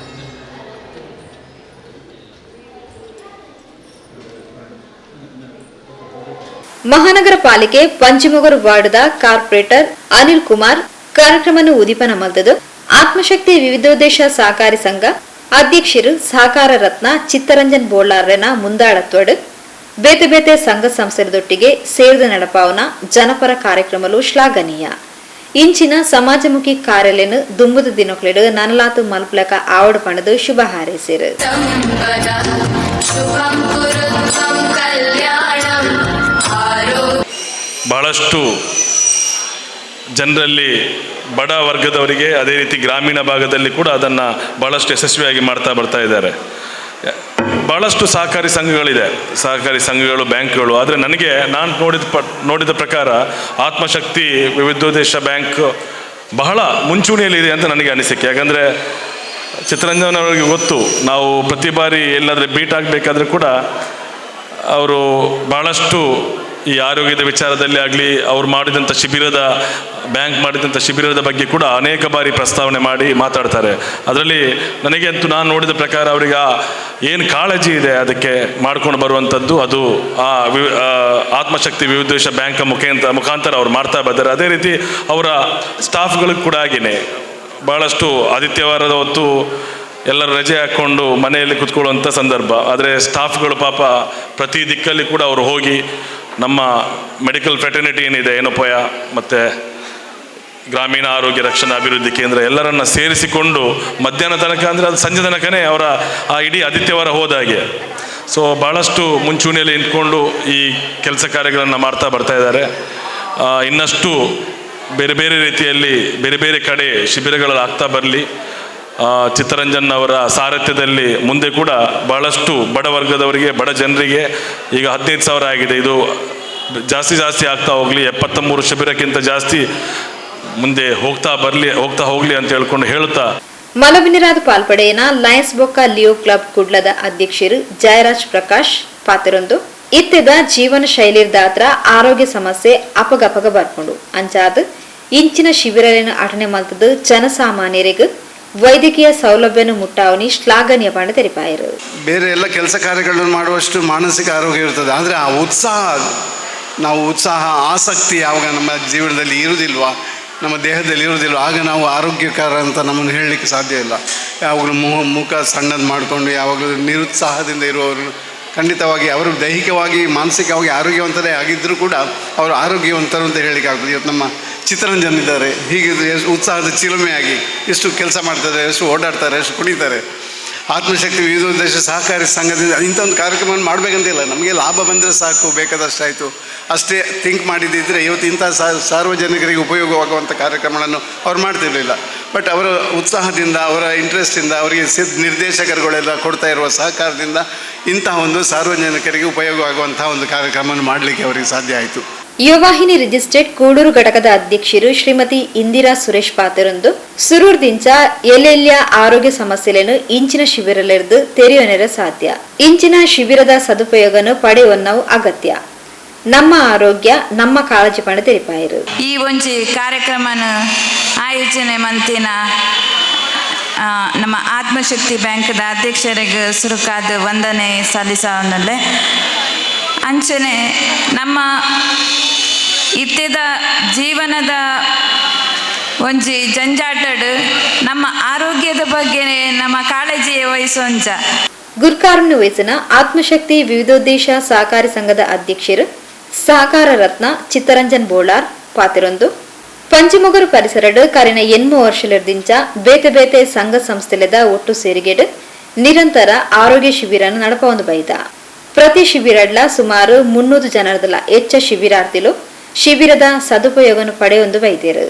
ಮಹಾನಗರ ಪಾಲಿಕೆ ಪಂಚಿಮೊಗರು ವಾರ್ಡ್ದ ಕಾರ್ಪೊರೇಟರ್ ಅನಿಲ್ ಕುಮಾರ್ ಕಾರ್ಯಕ್ರಮವನ್ನು ಉದೀಪನ ಮಲ್ತದು. ಆತ್ಮಶಕ್ತಿ ವಿವಿಧೋದ್ದೇಶ ಸಹಕಾರಿ ಸಂಘ ಅಧ್ಯಕ್ಷರು ಸಹಕಾರ ರತ್ನ ಚಿತ್ತರಂಜನ್ ಬೋಳಾರ್ರೆನ ಮುಂದಾಳತ್ವಡು ಬೇತೆ ಬೇತೆ ಸಂಘ ಸಂಸ್ಥೆದೊಟ್ಟಿಗೆ ಸೇರಿದ ನಡಪಾವನ ಜನಪರ ಕಾರ್ಯಕ್ರಮಲು ಶ್ಲಾಘನೀಯ. ಇಂಚಿನ ಸಮಾಜಮುಖಿ ಕಾರ್ಯಾಲಯನು ದುಂಬುದ ದಿನಕ್ಲೆಡು ನನಲಾತು ಮಲ್ಪಲಕ ಆವಡು ಪಣದು ಶುಭ ಹಾರೈಸಿರು. ಬಹಳಷ್ಟು ಜನರಲ್ಲಿ ಬಡ ವರ್ಗದವರಿಗೆ, ಅದೇ ರೀತಿ ಗ್ರಾಮೀಣ ಭಾಗದಲ್ಲಿ ಕೂಡ ಅದನ್ನು ಬಹಳಷ್ಟು ಯಶಸ್ವಿಯಾಗಿ ಮಾಡ್ತಾ ಬರ್ತಾ ಇದ್ದಾರೆ. ಭಾಳಷ್ಟು ಸಹಕಾರಿ ಸಂಘಗಳಿದೆ, ಸಹಕಾರಿ ಸಂಘಗಳು, ಬ್ಯಾಂಕ್ಗಳು. ಆದರೆ ನನಗೆ ನಾನು ನೋಡಿದ ಪ್ರಕಾರ ಆತ್ಮಶಕ್ತಿ ವಿವಿಧೋದ್ದೇಶ ಬ್ಯಾಂಕ್ ಬಹಳ ಮುಂಚೂಣಿಯಲ್ಲಿದೆ ಅಂತ ನನಗೆ ಅನಿಸಿಕೆ. ಯಾಕಂದರೆ ಚಿತ್ತರಂಜನ್ ಅವರಿಗೆ ಗೊತ್ತು, ನಾವು ಪ್ರತಿ ಬಾರಿ ಎಲ್ಲಾದರೂ ಮೀಟ್ ಆಗಬೇಕಾದ್ರೂ ಕೂಡ ಅವರು ಭಾಳಷ್ಟು ಈ ಆರೋಗ್ಯದ ವಿಚಾರದಲ್ಲಿ ಆಗಲಿ, ಅವ್ರು ಮಾಡಿದಂಥ ಶಿಬಿರದ, ಬ್ಯಾಂಕ್ ಮಾಡಿದಂಥ ಶಿಬಿರದ ಬಗ್ಗೆ ಕೂಡ ಅನೇಕ ಬಾರಿ ಪ್ರಸ್ತಾವನೆ ಮಾಡಿ ಮಾತಾಡ್ತಾರೆ. ಅದರಲ್ಲಿ ನನಗೆ ಅಂತೂ ನಾನು ನೋಡಿದ ಪ್ರಕಾರ ಅವರಿಗೆ ಏನು ಕಾಳಜಿ ಇದೆ ಅದಕ್ಕೆ ಮಾಡ್ಕೊಂಡು ಬರುವಂಥದ್ದು, ಅದು ಆ ಆತ್ಮಶಕ್ತಿ ವಿವಿಧೋದ್ದೇಶ ಬ್ಯಾಂಕ್ ಮುಖಾಂತರ ಅವ್ರು ಮಾಡ್ತಾ ಬಂದ್ದಾರೆ. ಅದೇ ರೀತಿ ಅವರ ಸ್ಟಾಫ್ಗಳಿಗೆ ಕೂಡ ಆಗಿನೇ ಭಾಳಷ್ಟು ಆದಿತ್ಯವಾರದ ಹೊತ್ತು ಎಲ್ಲರೂ ರಜೆ ಹಾಕ್ಕೊಂಡು ಮನೆಯಲ್ಲಿ ಕುತ್ಕೊಳ್ಳುವಂಥ ಸಂದರ್ಭ. ಆದರೆ ಸ್ಟಾಫ್ಗಳು ಪಾಪ ಪ್ರತಿ ದಿಕ್ಕಲ್ಲಿ ಕೂಡ ಅವರು ಹೋಗಿ ನಮ್ಮ ಮೆಡಿಕಲ್ ಫ್ರೆಟರ್ನಿಟಿ ಏನಿದೆ, ಏನೋಪಯ ಮತ್ತು ಗ್ರಾಮೀಣ ಆರೋಗ್ಯ ರಕ್ಷಣಾ ಅಭಿವೃದ್ಧಿ ಕೇಂದ್ರ ಎಲ್ಲರನ್ನ ಸೇರಿಸಿಕೊಂಡು ಮಧ್ಯಾಹ್ನ ತನಕ, ಅಂದರೆ ಅದು ಸಂಜೆ ತನಕನೇ ಅವರ ಆ ಇಡೀ ಆದಿತ್ಯವಾರ ಹೋದಾಗೆ. ಸೊ ಭಾಳಷ್ಟು ಮುಂಚೂಣಿಯಲ್ಲಿ ನಿಂತ್ಕೊಂಡು ಈ ಕೆಲಸ ಕಾರ್ಯಗಳನ್ನು ಮಾಡ್ತಾ ಬರ್ತಾ ಇದ್ದಾರೆ. ಇನ್ನಷ್ಟು ಬೇರೆ ಬೇರೆ ರೀತಿಯಲ್ಲಿ ಬೇರೆ ಬೇರೆ ಕಡೆ ಶಿಬಿರಗಳಲ್ಲಿ ಆಗ್ತಾ ಬರಲಿ. ಚಿತ್ತರಂಜನ್ ಅವರ ಸಾರಥ್ಯದಲ್ಲಿ ಮುಂದೆ ಕೂಡ ಬಹಳಷ್ಟು ಬಡ ವರ್ಗದವರಿಗೆ, ಬಡ ಜನರಿಗೆ ಈಗ 15,000 ಆಗಿದೆ, ಇದು ಜಾಸ್ತಿ ಜಾಸ್ತಿ ಆಗ್ತಾ ಹೋಗಲಿ, 73 ಶಿಬಿರಕ್ಕಿಂತ ಜಾಸ್ತಿ ಮುಂದೆ ಹೋಗ್ತಾ ಹೋಗಲಿ ಅಂತ ಹೇಳ್ಕೊಂಡು ಹೇಳುತ್ತಾ. ಮಲವಿನರಾದ ಪಾಲ್ಪಡೆಯನ ಲಯನ್ಸ್ ಬೊಕ್ಕ ಲಿಯೋ ಕ್ಲಬ್ ಕುಡ್ಲದ ಅಧ್ಯಕ್ಷರು ಜಯರಾಜ್ ಪ್ರಕಾಶ್ ಪಾತ್ರರೊಂದು ಇತ್ತೆದ ಜೀವನ ಶೈಲಿರ್ದಾತ್ರ ಆರೋಗ್ಯ ಸಮಸ್ಯೆ ಅಪಗಪಗ ಬರ್ಕೊಂಡು ಅಂಚಾದ ಇಂಚಿನ ಶಿಬಿರలను ಅಟನೆ ಮಲ್ತದ್ದು ಜನಸಾಮಾನ್ಯರಿಗೆ ವೈದ್ಯಕೀಯ ಸೌಲಭ್ಯನು ಮುಟ್ಟಾವನಿ ಶ್ಲಾಘನೀಯ ಪಂಡ ತೆರಿಪಾಯರು. ಬೇರೆ ಎಲ್ಲ ಕೆಲಸ ಕಾರ್ಯಗಳನ್ನು ಮಾಡುವಷ್ಟು ಮಾನಸಿಕ ಆರೋಗ್ಯ ಇರ್ತದೆ, ಆದರೆ ಆ ಉತ್ಸಾಹ, ನಾವು ಉತ್ಸಾಹ ಆಸಕ್ತಿ ಯಾವಾಗ ನಮ್ಮ ಜೀವನದಲ್ಲಿ ಇರುವುದಿಲ್ವ, ನಮ್ಮ ದೇಹದಲ್ಲಿ ಇರುವುದಿಲ್ವ, ಆಗ ನಾವು ಆರೋಗ್ಯಕರ ಅಂತ ನಮ್ಮನ್ನು ಹೇಳಲಿಕ್ಕೆ ಸಾಧ್ಯ ಇಲ್ಲ. ಯಾವಾಗಲೂ ಮುಖ ಸಣ್ಣದು ಮಾಡಿಕೊಂಡು ಯಾವಾಗಲೂ ನಿರುತ್ಸಾಹದಿಂದ ಇರುವವರು ಖಂಡಿತವಾಗಿ ಅವರು ದೈಹಿಕವಾಗಿ ಮಾನಸಿಕವಾಗಿ ಆರೋಗ್ಯವಂತರೇ ಆಗಿದ್ದರೂ ಕೂಡ ಅವರು ಆರೋಗ್ಯವಂತರು ಅಂತ ಹೇಳಲಿಕ್ಕೆ ಆಗ್ತದೆ. ಇವತ್ತು ನಮ್ಮ ಚಿತ್ತರಂಜನ್ ಇದ್ದಾರೆ, ಹೀಗೆ ಉತ್ಸಾಹದ ಚಿಲುಮೆಯಾಗಿ ಎಷ್ಟು ಕೆಲಸ ಮಾಡ್ತಾರೆ, ಎಷ್ಟು ಓಡಾಡ್ತಾರೆ, ಎಷ್ಟು ಕುಣಿತಾರೆ. ಆತ್ಮಶಕ್ತಿ ವಿವಿಧೋದ್ದೇಶ ಸಹಕಾರಿ ಸಂಘದಿಂದ ಇಂಥ ಒಂದು ಕಾರ್ಯಕ್ರಮವನ್ನು ಮಾಡಬೇಕಂತಿಲ್ಲ, ನಮಗೆ ಲಾಭ ಬಂದರೆ ಸಾಕು, ಬೇಕಾದಷ್ಟಾಯಿತು ಅಷ್ಟೇ ಥಿಂಕ್ ಮಾಡಿದ್ದಿದ್ದರೆ ಇವತ್ತು ಇಂಥ ಸಾರ್ವಜನಿಕರಿಗೆ ಉಪಯೋಗವಾಗುವಂಥ ಕಾರ್ಯಕ್ರಮಗಳನ್ನು ಅವ್ರು ಮಾಡ್ತಿರಲಿಲ್ಲ. ಬಟ್ ಅವರ ಉತ್ಸಾಹದಿಂದ, ಅವರ ಇಂಟ್ರೆಸ್ಟಿಂದ, ಅವರಿಗೆ ನಿರ್ದೇಶಕರುಗಳೆಲ್ಲ ಕೊಡ್ತಾ ಇರುವ ಸಹಕಾರದಿಂದ ಇಂತಹ ಒಂದು ಸಾರ್ವಜನಿಕರಿಗೆ ಉಪಯೋಗವಾಗುವಂಥ ಒಂದು ಕಾರ್ಯಕ್ರಮವನ್ನು ಮಾಡಲಿಕ್ಕೆ ಅವರಿಗೆ ಸಾಧ್ಯ ಆಯಿತು. ಯುವವಾಹಿನಿ ರಿಜಿಸ್ಟ್ರೇಟ್ ಕೂಡೂರು ಘಟಕದ ಅಧ್ಯಕ್ಷರು ಶ್ರೀಮತಿ ಇಂದಿರಾ ಸುರೇಶ್ ಪಾತ್ರರೊಂದು ಸುರೂರ್ದಿಂಚ ಎಲ್ಲೆಲ್ಲಿಯ ಆರೋಗ್ಯ ಸಮಸ್ಯೆಗಳನ್ನು ಇಂಚಿನ ಶಿಬಿರಲಿದ್ದು ತೆರೆಯೋನೆರ ಸಾಧ್ಯ. ಇಂಚಿನ ಶಿಬಿರದ ಸದುಪಯೋಗನು ಪಡೆಯುವನ್ನವು ಅಗತ್ಯ. ನಮ್ಮ ಆರೋಗ್ಯ ನಮ್ಮ ಕಾಳಜಿ ಪಣ ತೆರಿಪಾಯರು. ಈ ಒಂಜಿ ಕಾರ್ಯಕ್ರಮನ ಆಯೋಜನೆ ಮಂತಿನ ನಮ್ಮ ಆತ್ಮಶಕ್ತಿ ಬ್ಯಾಂಕ್ದ ಅಧ್ಯಕ್ಷರಿಗೆ ಸುರುಕಾದ ವಂದನೆ ಸಲ್ಲಿಸವನ್ನಲ್ಲೇ. ಅಂಚನೆ ನಮ್ಮ ಇತ್ತೆದ ಜೀವನದ ಒಂಜಿ ಜಂಜಾಟಡ್ ನಮ್ಮ ಆರೋಗ್ಯದ ಬಗ್ಗೆ ನಮ್ಮ ಕಾಳಜಿ ವಹಿಸೊಂಚ. ಗುರ್ಕಾರ್ನು ವಹಿಸಿನ ಆತ್ಮಶಕ್ತಿ ವಿವಿಧೋದ್ದೇಶ ಸಹಕಾರಿ ಸಂಘದ ಅಧ್ಯಕ್ಷರು ಸಹಕಾರ ರತ್ನ ಚಿತ್ತರಂಜನ್ ಬೋಳಾರ್ ಪಾತಿರೊಂದು ಪಂಚಮೊಗರು ಪರಿಸರಡ್ ಕರಿನ 80 ವರ್ಷಲದಿಂಚ ಬೇತೆ ಬೇತೆ ಸಂಘ ಸಂಸ್ಥೆಲೆದ ಒಟ್ಟು ಸೇರಿಗೆಡ್ ನಿರಂತರ ಆರೋಗ್ಯ ಶಿಬಿರನ್ನು ನಡಪವೊಂದು ಬೈದ. ಪ್ರತಿ ಶಿಬಿರಡ್ಲ ಸುಮಾರು 300 ಜನರದಲ ಹೆಚ್ಚ ಶಿಬಿರಾರ್ಥಿಲು ಶಿಬಿರದ ಸದುಪಯೋಗನು ಪಡೆಯೊಂದು ಬೈದೇರು.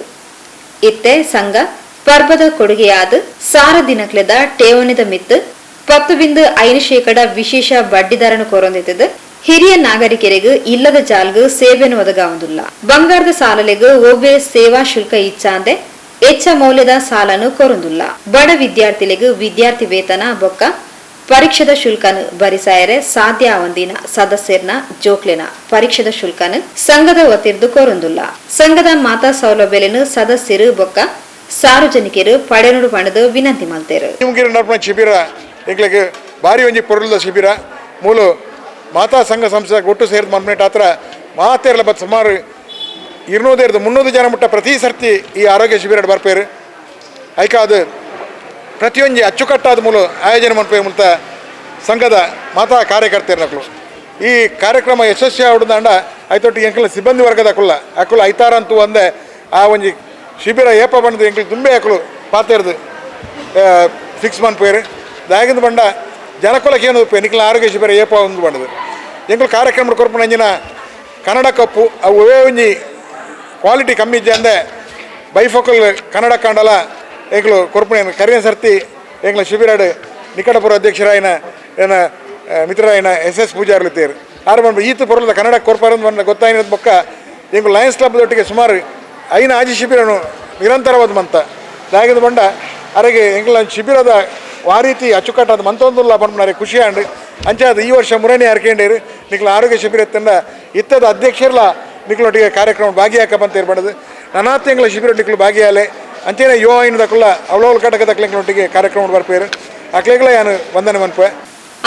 ಇತ್ತೆ ಸಂಘ ಪರ್ಬದ ಕೊಡುಗೆಯಾದ 100 ದಿನಕ್ಲೆದ ಠೇವಣಿದ ಮಿತ್ತು 10.5% ವಿಶೇಷ ಬಡ್ಡಿದರನು ಕೋರೊಂದಿತ್ತದು. ಹಿರಿಯ ನಾಗರಿಕರಿಗೆ ಇಲ್ಲದ ಜಾಲ್ಗ್ ಸೇವೆಯನ್ನು ಒದಗಾವುದಿಲ್ಲ. ಬಂಗಾರದ ಸಾಲಲೆಗ್ ಒವ್ವೇ ಸೇವಾ ಶುಲ್ಕ ಇಚ್ಛಾಂದೆ ಹೆಚ್ಚ ಮೌಲ್ಯದ ಸಾಲನು ಕೋರುಂದಿಲ್ಲ. ಬಡ ವಿದ್ಯಾರ್ಥಿಲೆಗ್ ವಿದ್ಯಾರ್ಥಿ ವೇತನ ಬೊಕ್ಕ ಪರೀಕ್ಷೆದ ಶುಲ್ಕನು ಭರಿಸಾಯರೆ ಸಾಧ್ಯ ಆವಂದಿನ ಸದಸ್ಯರ್ನ ಜೋಕ್ಲೆನ ಪರೀಕ್ಷೆದ ಶುಲ್ಕನು ಸಂಘದ ವತಿರ್ದು ಕೋರುಂದಿಲ್ಲ. ಸಂಘದ ಮಾತಾ ಸೌಲಭ್ಯలను ಸದಸ್ಯರು ಬೊಕ್ಕ ಸಾರ್ವಜನಿಕರು ಪಡೆನುಡು ಪಣದು ವಿನಂತಿ ಮಾಡ್ತೇರು. ಶಿಬಿರ ಎಂಗ್ಲಿಗೆ ಭಾರಿ ಒಂಜಿ ಪೊರುಲದ ಶಿಬಿರ ಮೂಲು ಮಾತಾ ಸಂಘ ಸಂಸ್ಥೆ ಒಟ್ಟು ಸೇರಿದ ಮನ್ಪುನೆಟ್ ಆತ್ರ ಮಾತೆರ್ಲ ಬತ್ ಸುಮಾರು 200 300 ಜನ ಮುಟ್ಟ ಪ್ರತಿ ಸರ್ತಿ ಈ ಆರೋಗ್ಯ ಶಿಬಿರ ಬರ್ಪೇರು. ಐಕಾದು ಪ್ರತಿಯೊಂಜಿ ಅಚ್ಚುಕಟ್ಟಾದ ಮೂಲ ಆಯೋಜನೆ ಮನ್ಪೇರು ಮುಲ್ತ ಸಂಘದ ಮಾತಾ ಕಾರ್ಯಕರ್ತರನಕುಲು. ಈ ಕಾರ್ಯಕ್ರಮ ಯಶಸ್ವಿ ಆವಡ್ದಾಂಡ ಐತೊಟ್ಟಿಗೆ ಎಂಕಲ್ನ ಸಿಬ್ಬಂದಿ ವರ್ಗದ ಅಕುಲ್ಲ ಅಕುಲು ಐತಾರ ಅಂತೂ ಒಂದೇ ಆ ಒಂಜಿ ಶಿಬಿರ ಏಪ ಬಂದು ಎಂಕಲ್ ತುಂಬೆ ಅಕುಲು ಪಾತೆರ್ದು ಫಿಕ್ಸ್ ಮನ್ಪೇರು. ದಾಗಿಂದ ಬಂಡ ಜನಕುಲಕ್ಕೆ ಏನು ನಿಖಲ ಆರೋಗ್ಯ ಶಿಬಿರ ಏಪ ಒಂದು ಬಂಡದು ಎಂಕುಲು ಕಾರ್ಯಕ್ರಮ ಕೊರ್ಪುನಂಜಿನ ಕನ್ನಡ ಕಪ್ಪು ಅವು ಒವೇ ಒಂಜಿ ಕ್ವಾಲಿಟಿ ಕಮ್ಮಿ ಇಜ್ಜೆ ಅಂದೆ ಬೈಫೋಕಲ್ ಕನ್ನಡ ಕಾಂಡಲ ಎಂಕುಲು ಕೊರ್ಪುನ ಕರಿನ ಸರ್ತಿ ಎಂಕಲ ಶಿಬಿರಾಡು ನಿಕಟಪುರ ಅಧ್ಯಕ್ಷರಾಯಿನ ಏನ ಮಿತ್ರರಾಯಿನ ಎಸ್ ಎಸ್ ಪೂಜಾರ್ಲು ತೇರು ಆರು ಬಂದು ಈತ ಪೊರುಲದ ಕನ್ನಡ ಕೊರ್ಪಾರಂದು ಬಂದ ಗೊತ್ತಾಯಿನ ಬೊಕ್ಕ ಎಂಕುಲು ಲಯನ್ಸ್ ಕ್ಲಬ್ದೊಟ್ಟಿಗೆ ಸುಮಾರು 5 ಆಜಿ ಶಿಬಿರನು ನಿರಂತರವಾದ ಮಂತ ದಾಗಿಂದ ಬಂಡ ಅರೆಗೆ ಎಂಕುಲ ಶಿಬಿರದ ಆ ರೀತಿ ಅಚ್ಚುಕಟ್ಟಾದ ಮಂತೊಂದುಲ್ಲ ಪನ್ಪುನಾರೆ ಖುಷಿ ಆಂಡ್. ಅಂಚಾದ ಈ ವರ್ಷ ಮುರಣಿ ಅರ್ಕೇಂಡೇರು ನಿಕ್ಲ ಆರೋಗ್ಯ ಶಿಬಿರ ತಂಡ ಇತ್ತದ ಅಧ್ಯಕ್ಷರ್ಲ ನಿಕ್ಲೊಟ್ಟಿಗೆ ಕಾರ್ಯಕ್ರಮ ಭಾಗಿಯಾಕ ಬಂತ ಏರ್ಪಡದು. ನಾನಾ ತಿಂಗಳ ಶಿಬಿರ ನಿಕ್ಲು ಭಾಗಿಯಾಲೆ ಅಂಚೆನೆ ಯುವ ಐನದಕ್ಕಲ್ಲ ಅವಳವಳ ಕಟಕದಕ್ಕಲ ಎಂಕ್ಲೊಟ್ಟಿಗೆ ಕಾರ್ಯಕ್ರಮ ಬರ್ಪೇರು ಅಕ್ಲೆಗಳ ಯಾನು ವಂದನೆ ಮನ್ಪೆ.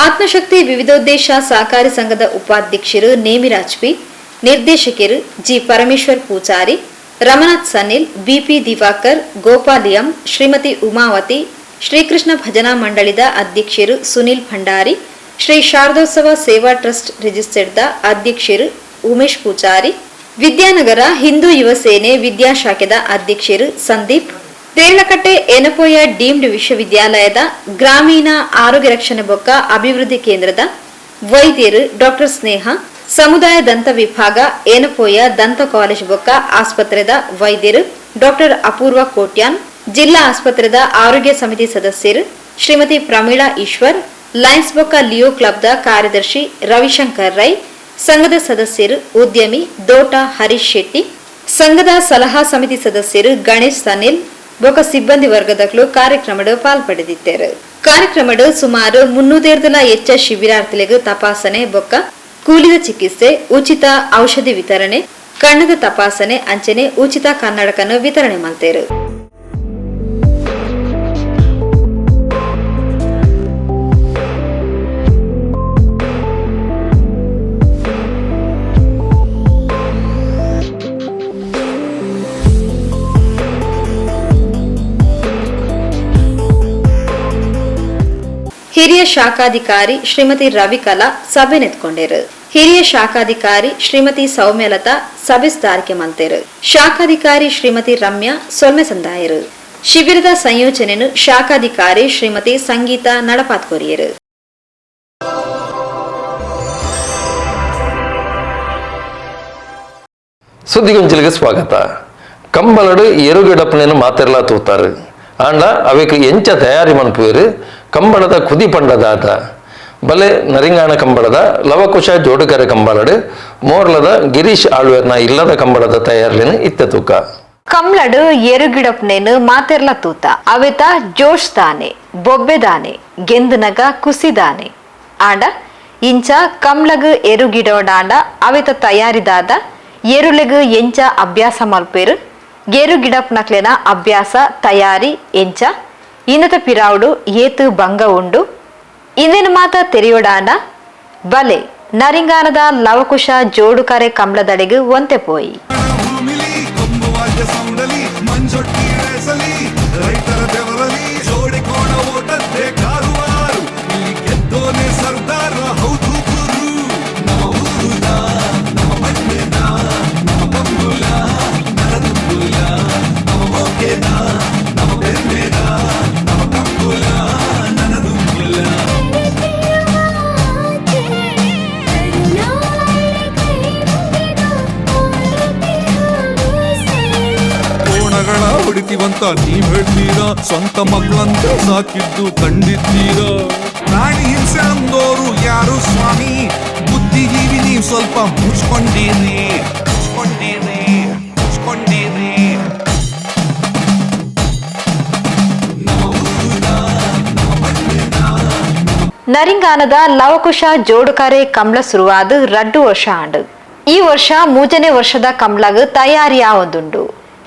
ಆತ್ಮಶಕ್ತಿ ವಿವಿಧೋದ್ದೇಶ ಸಹಕಾರಿ ಸಂಘದ ಉಪಾಧ್ಯಕ್ಷರು ನೇಮಿರಾಜ್ ಪಿ, ನಿರ್ದೇಶಕರು ಜಿ ಪರಮೇಶ್ವರ್ ಪೂಜಾರಿ, ರಮನಾಥ್ ಸನಿಲ್, ಬಿಪಿ ದಿವಾಕರ್, ಗೋಪಾಲಿಯಂ, ಶ್ರೀಮತಿ ಉಮಾವತಿ, ಶ್ರೀಕೃಷ್ಣ ಭಜನಾ ಮಂಡಳಿದ ಅಧ್ಯಕ್ಷರು ಸುನಿಲ್ ಭಂಡಾರಿ, ಶ್ರೀ ಶಾರದೋತ್ಸವ ಸೇವಾ ಟ್ರಸ್ಟ್ ರಿಜಿಸ್ಟರ್ದ ಅಧ್ಯಕ್ಷರು ಉಮೇಶ್ ಪೂಜಾರಿ, ವಿದ್ಯಾನಗರ ಹಿಂದೂ ಯುವ ಸೇನೆ ವಿದ್ಯಾಶಾಖೆದ ಅಧ್ಯಕ್ಷರು ಸಂದೀಪ್, ತೇರ್ಲಕಟ್ಟೆ ಏನಪೋಯ ಡೀಮ್ಡ್ ವಿಶ್ವವಿದ್ಯಾಲಯದ ಗ್ರಾಮೀಣ ಆರೋಗ್ಯ ರಕ್ಷಣೆ ಬೊಕ್ಕ ಅಭಿವೃದ್ಧಿ ಕೇಂದ್ರದ ವೈದ್ಯರು ಡಾಕ್ಟರ್ ಸ್ನೇಹ, ಸಮುದಾಯ ದಂತ ವಿಭಾಗ ಏನಪೋಯ ದಂತ ಕಾಲೇಜ್ ಬೊಕ್ಕ ಆಸ್ಪತ್ರೆದ ವೈದ್ಯರು ಡಾಕ್ಟರ್ ಅಪೂರ್ವ ಕೋಟ್ಯಾನ್, ಜಿಲ್ಲಾ ಆಸ್ಪತ್ರೆದ ಆರೋಗ್ಯ ಸಮಿತಿ ಸದಸ್ಯರು ಶ್ರೀಮತಿ ಪ್ರಮೀಳಾ ಈಶ್ವರ್, ಲಯನ್ಸ್ ಬೊಕ್ಕ ಲಿಯೋ ಕ್ಲಬ್ದ ಕಾರ್ಯದರ್ಶಿ ರವಿಶಂಕರ್ ರೈ, ಸಂಘದ ಸದಸ್ಯರು ಉದ್ಯಮಿ ದೋಟ ಹರೀಶ್ ಶೆಟ್ಟಿ, ಸಂಘದ ಸಲಹಾ ಸಮಿತಿ ಸದಸ್ಯರು ಗಣೇಶ್ ಸನಿಲ್ ಬೊಕ್ಕ ಸಿಬ್ಬಂದಿ ವರ್ಗದಕ್ಲು ಕಾರ್ಯಕ್ರಮಡ್ ಪಾಲ್ಪಡೆದಿದ್ದಾರೆ. ಕಾರ್ಯಕ್ರಮಡ್ ಸುಮಾರು 300 ಹೆಚ್ಚ ಶಿಬಿರಾರ್ಥಿಗಳಿಗೆ ತಪಾಸಣೆ ಬೊಕ್ಕ ಕೂಲಿದ ಚಿಕಿತ್ಸೆ, ಉಚಿತ ಔಷಧಿ ವಿತರಣೆ, ಕಣ್ಣದ ತಪಾಸಣೆ ಅಂಚನೆ ಉಚಿತ ಕನ್ನಡಕನ್ನು ವಿತರಣೆ ಮಾಡ್ತೇರು. ಹಿರಿಯ ಶಾಖಾಧಿಕಾರಿ ಶ್ರೀಮತಿ ರವಿಕಲಾ ಸಭೆ ನೆತ್ಕೊಂಡೇರು. ಹಿರಿಯ ಶಾಖಾಧಿಕಾರಿ ಶ್ರೀಮತಿ ಸೌಮ್ಯಲತಾ ಸಭೆ ಸುಧಾರಿಕೆ ಮಲ್ತೇರು. ಶಾಖಾಧಿಕಾರಿ ಶ್ರೀಮತಿ ರಮ್ಯಾ ಸೊಲ್ಮೆ ಸಂದಾಯರು. ಶಿಬಿರದ ಸಂಯೋಜನೆಯನ್ನು ಶಾಖಾಧಿಕಾರಿ ಶ್ರೀಮತಿ ಸಂಗೀತಾ ನಡಪಾತ್ಕೊರಿಯರು. ಸುದ್ದಿಗೊಂಚಲಿಗೆ ಸ್ವಾಗತ. ಕಂಬಳಡು ಎರುಗಿಡಪ್ಪನೇನು ಮಾತೆರ್ಲಾ ತೂತಾರೆ ಆಂಡ ಅವೆಕ್ ಎಂಚ ತಯಾರಿ ಮನ್ಪುವೇರು ಕಂಬಳದ ಕುದಿ ಪಂಡದಾತ ಬಲೆ ನರಿಂಗಾಣ ಕಂಬಳದ ಲವಕುಶ ಜೋಡುಕರೆ ಕಂಬಳಡು ಮೋರ್ಲದ ಗಿರೀಶ್ ಆಳ್ವೇರ್ನ ಇಲ್ಲದ ಕಂಬಳದ ತಯಾರ್ಲೇನು ಇತ್ತ ತೂಕ. ಕಂಬಳಡು ಎರುಗಿಡಪ್ಪನೇನು ಮಾತೆರ್ಲ ತೂತ ಅವೆತ ಜೋಶ್ ದಾನೆ ಬೊಬ್ಬೆದಾನೆ ಗೆಂದನಗ ಕುಸಿದಾನೆ ಆಂಡ ಇಂಚ ಕಂಬ್ಳಗ್ ಎರುಗಿಡೋಡಾಂಡ ಅವೆತ ತಯಾರಿದಾದ ಎರುಲೆಗ್ ಎಂಚ ಅಭ್ಯಾಸ ಮಲ್ಪೇರು ಎರುಗಿಡಪ್ನಕ್ಲೆನ ಅಭ್ಯಾಸ ತಯಾರಿ ಎಂಚ ಇನ್ನತ ಪಿರಾವುಡು ಏತು ಬಂಗ ಉಂಡು ಇಂದಿನ ಮಾತ ತೆರೆಯೋಡಾಂಡ ಬಲೆ ನರಿಂಗಾನದ ಲವಕುಶ ಜೋಡುಕರೆ ಕಮಲದಡೆಗೆ ಒಂತೆ ಪೋಯಿ. ಹೊಡಿತೀವಂತ ನೀವ್ ಹೇಳ್ತೀರಾ, ಸ್ವಂತ ಮಕ್ಕಳಂತ ಸಾಕಿದ್ದು ಕಂಡಿದ್ದೀರಾ. ಪ್ರಾಣಿ ಹಿಂಸೆ ಅಂದೋರು ಯಾರು ಸ್ವಾಮಿ? ಬುದ್ಧಿಜೀವಿ ನೀವ್ ಸ್ವಲ್ಪ ಮುಚ್ಕೊಂಡಿರಿ ಮುಚ್ಕೊಂಡಿರಿ ಮುಚ್ಕೊಂಡಿರಿ. ನರಿಂಗಾನದ ಲವಕುಶ ಜೋಡುಕರೆ ಕಮಲ ಶುರುವಾದ 2 ವರ್ಷ ಆಂಡು. ಈ ವರ್ಷ 3ನೇ ವರ್ಷದ ಕಮಲಗ ತಯಾರಿಯ ಒಂದುಂಡು.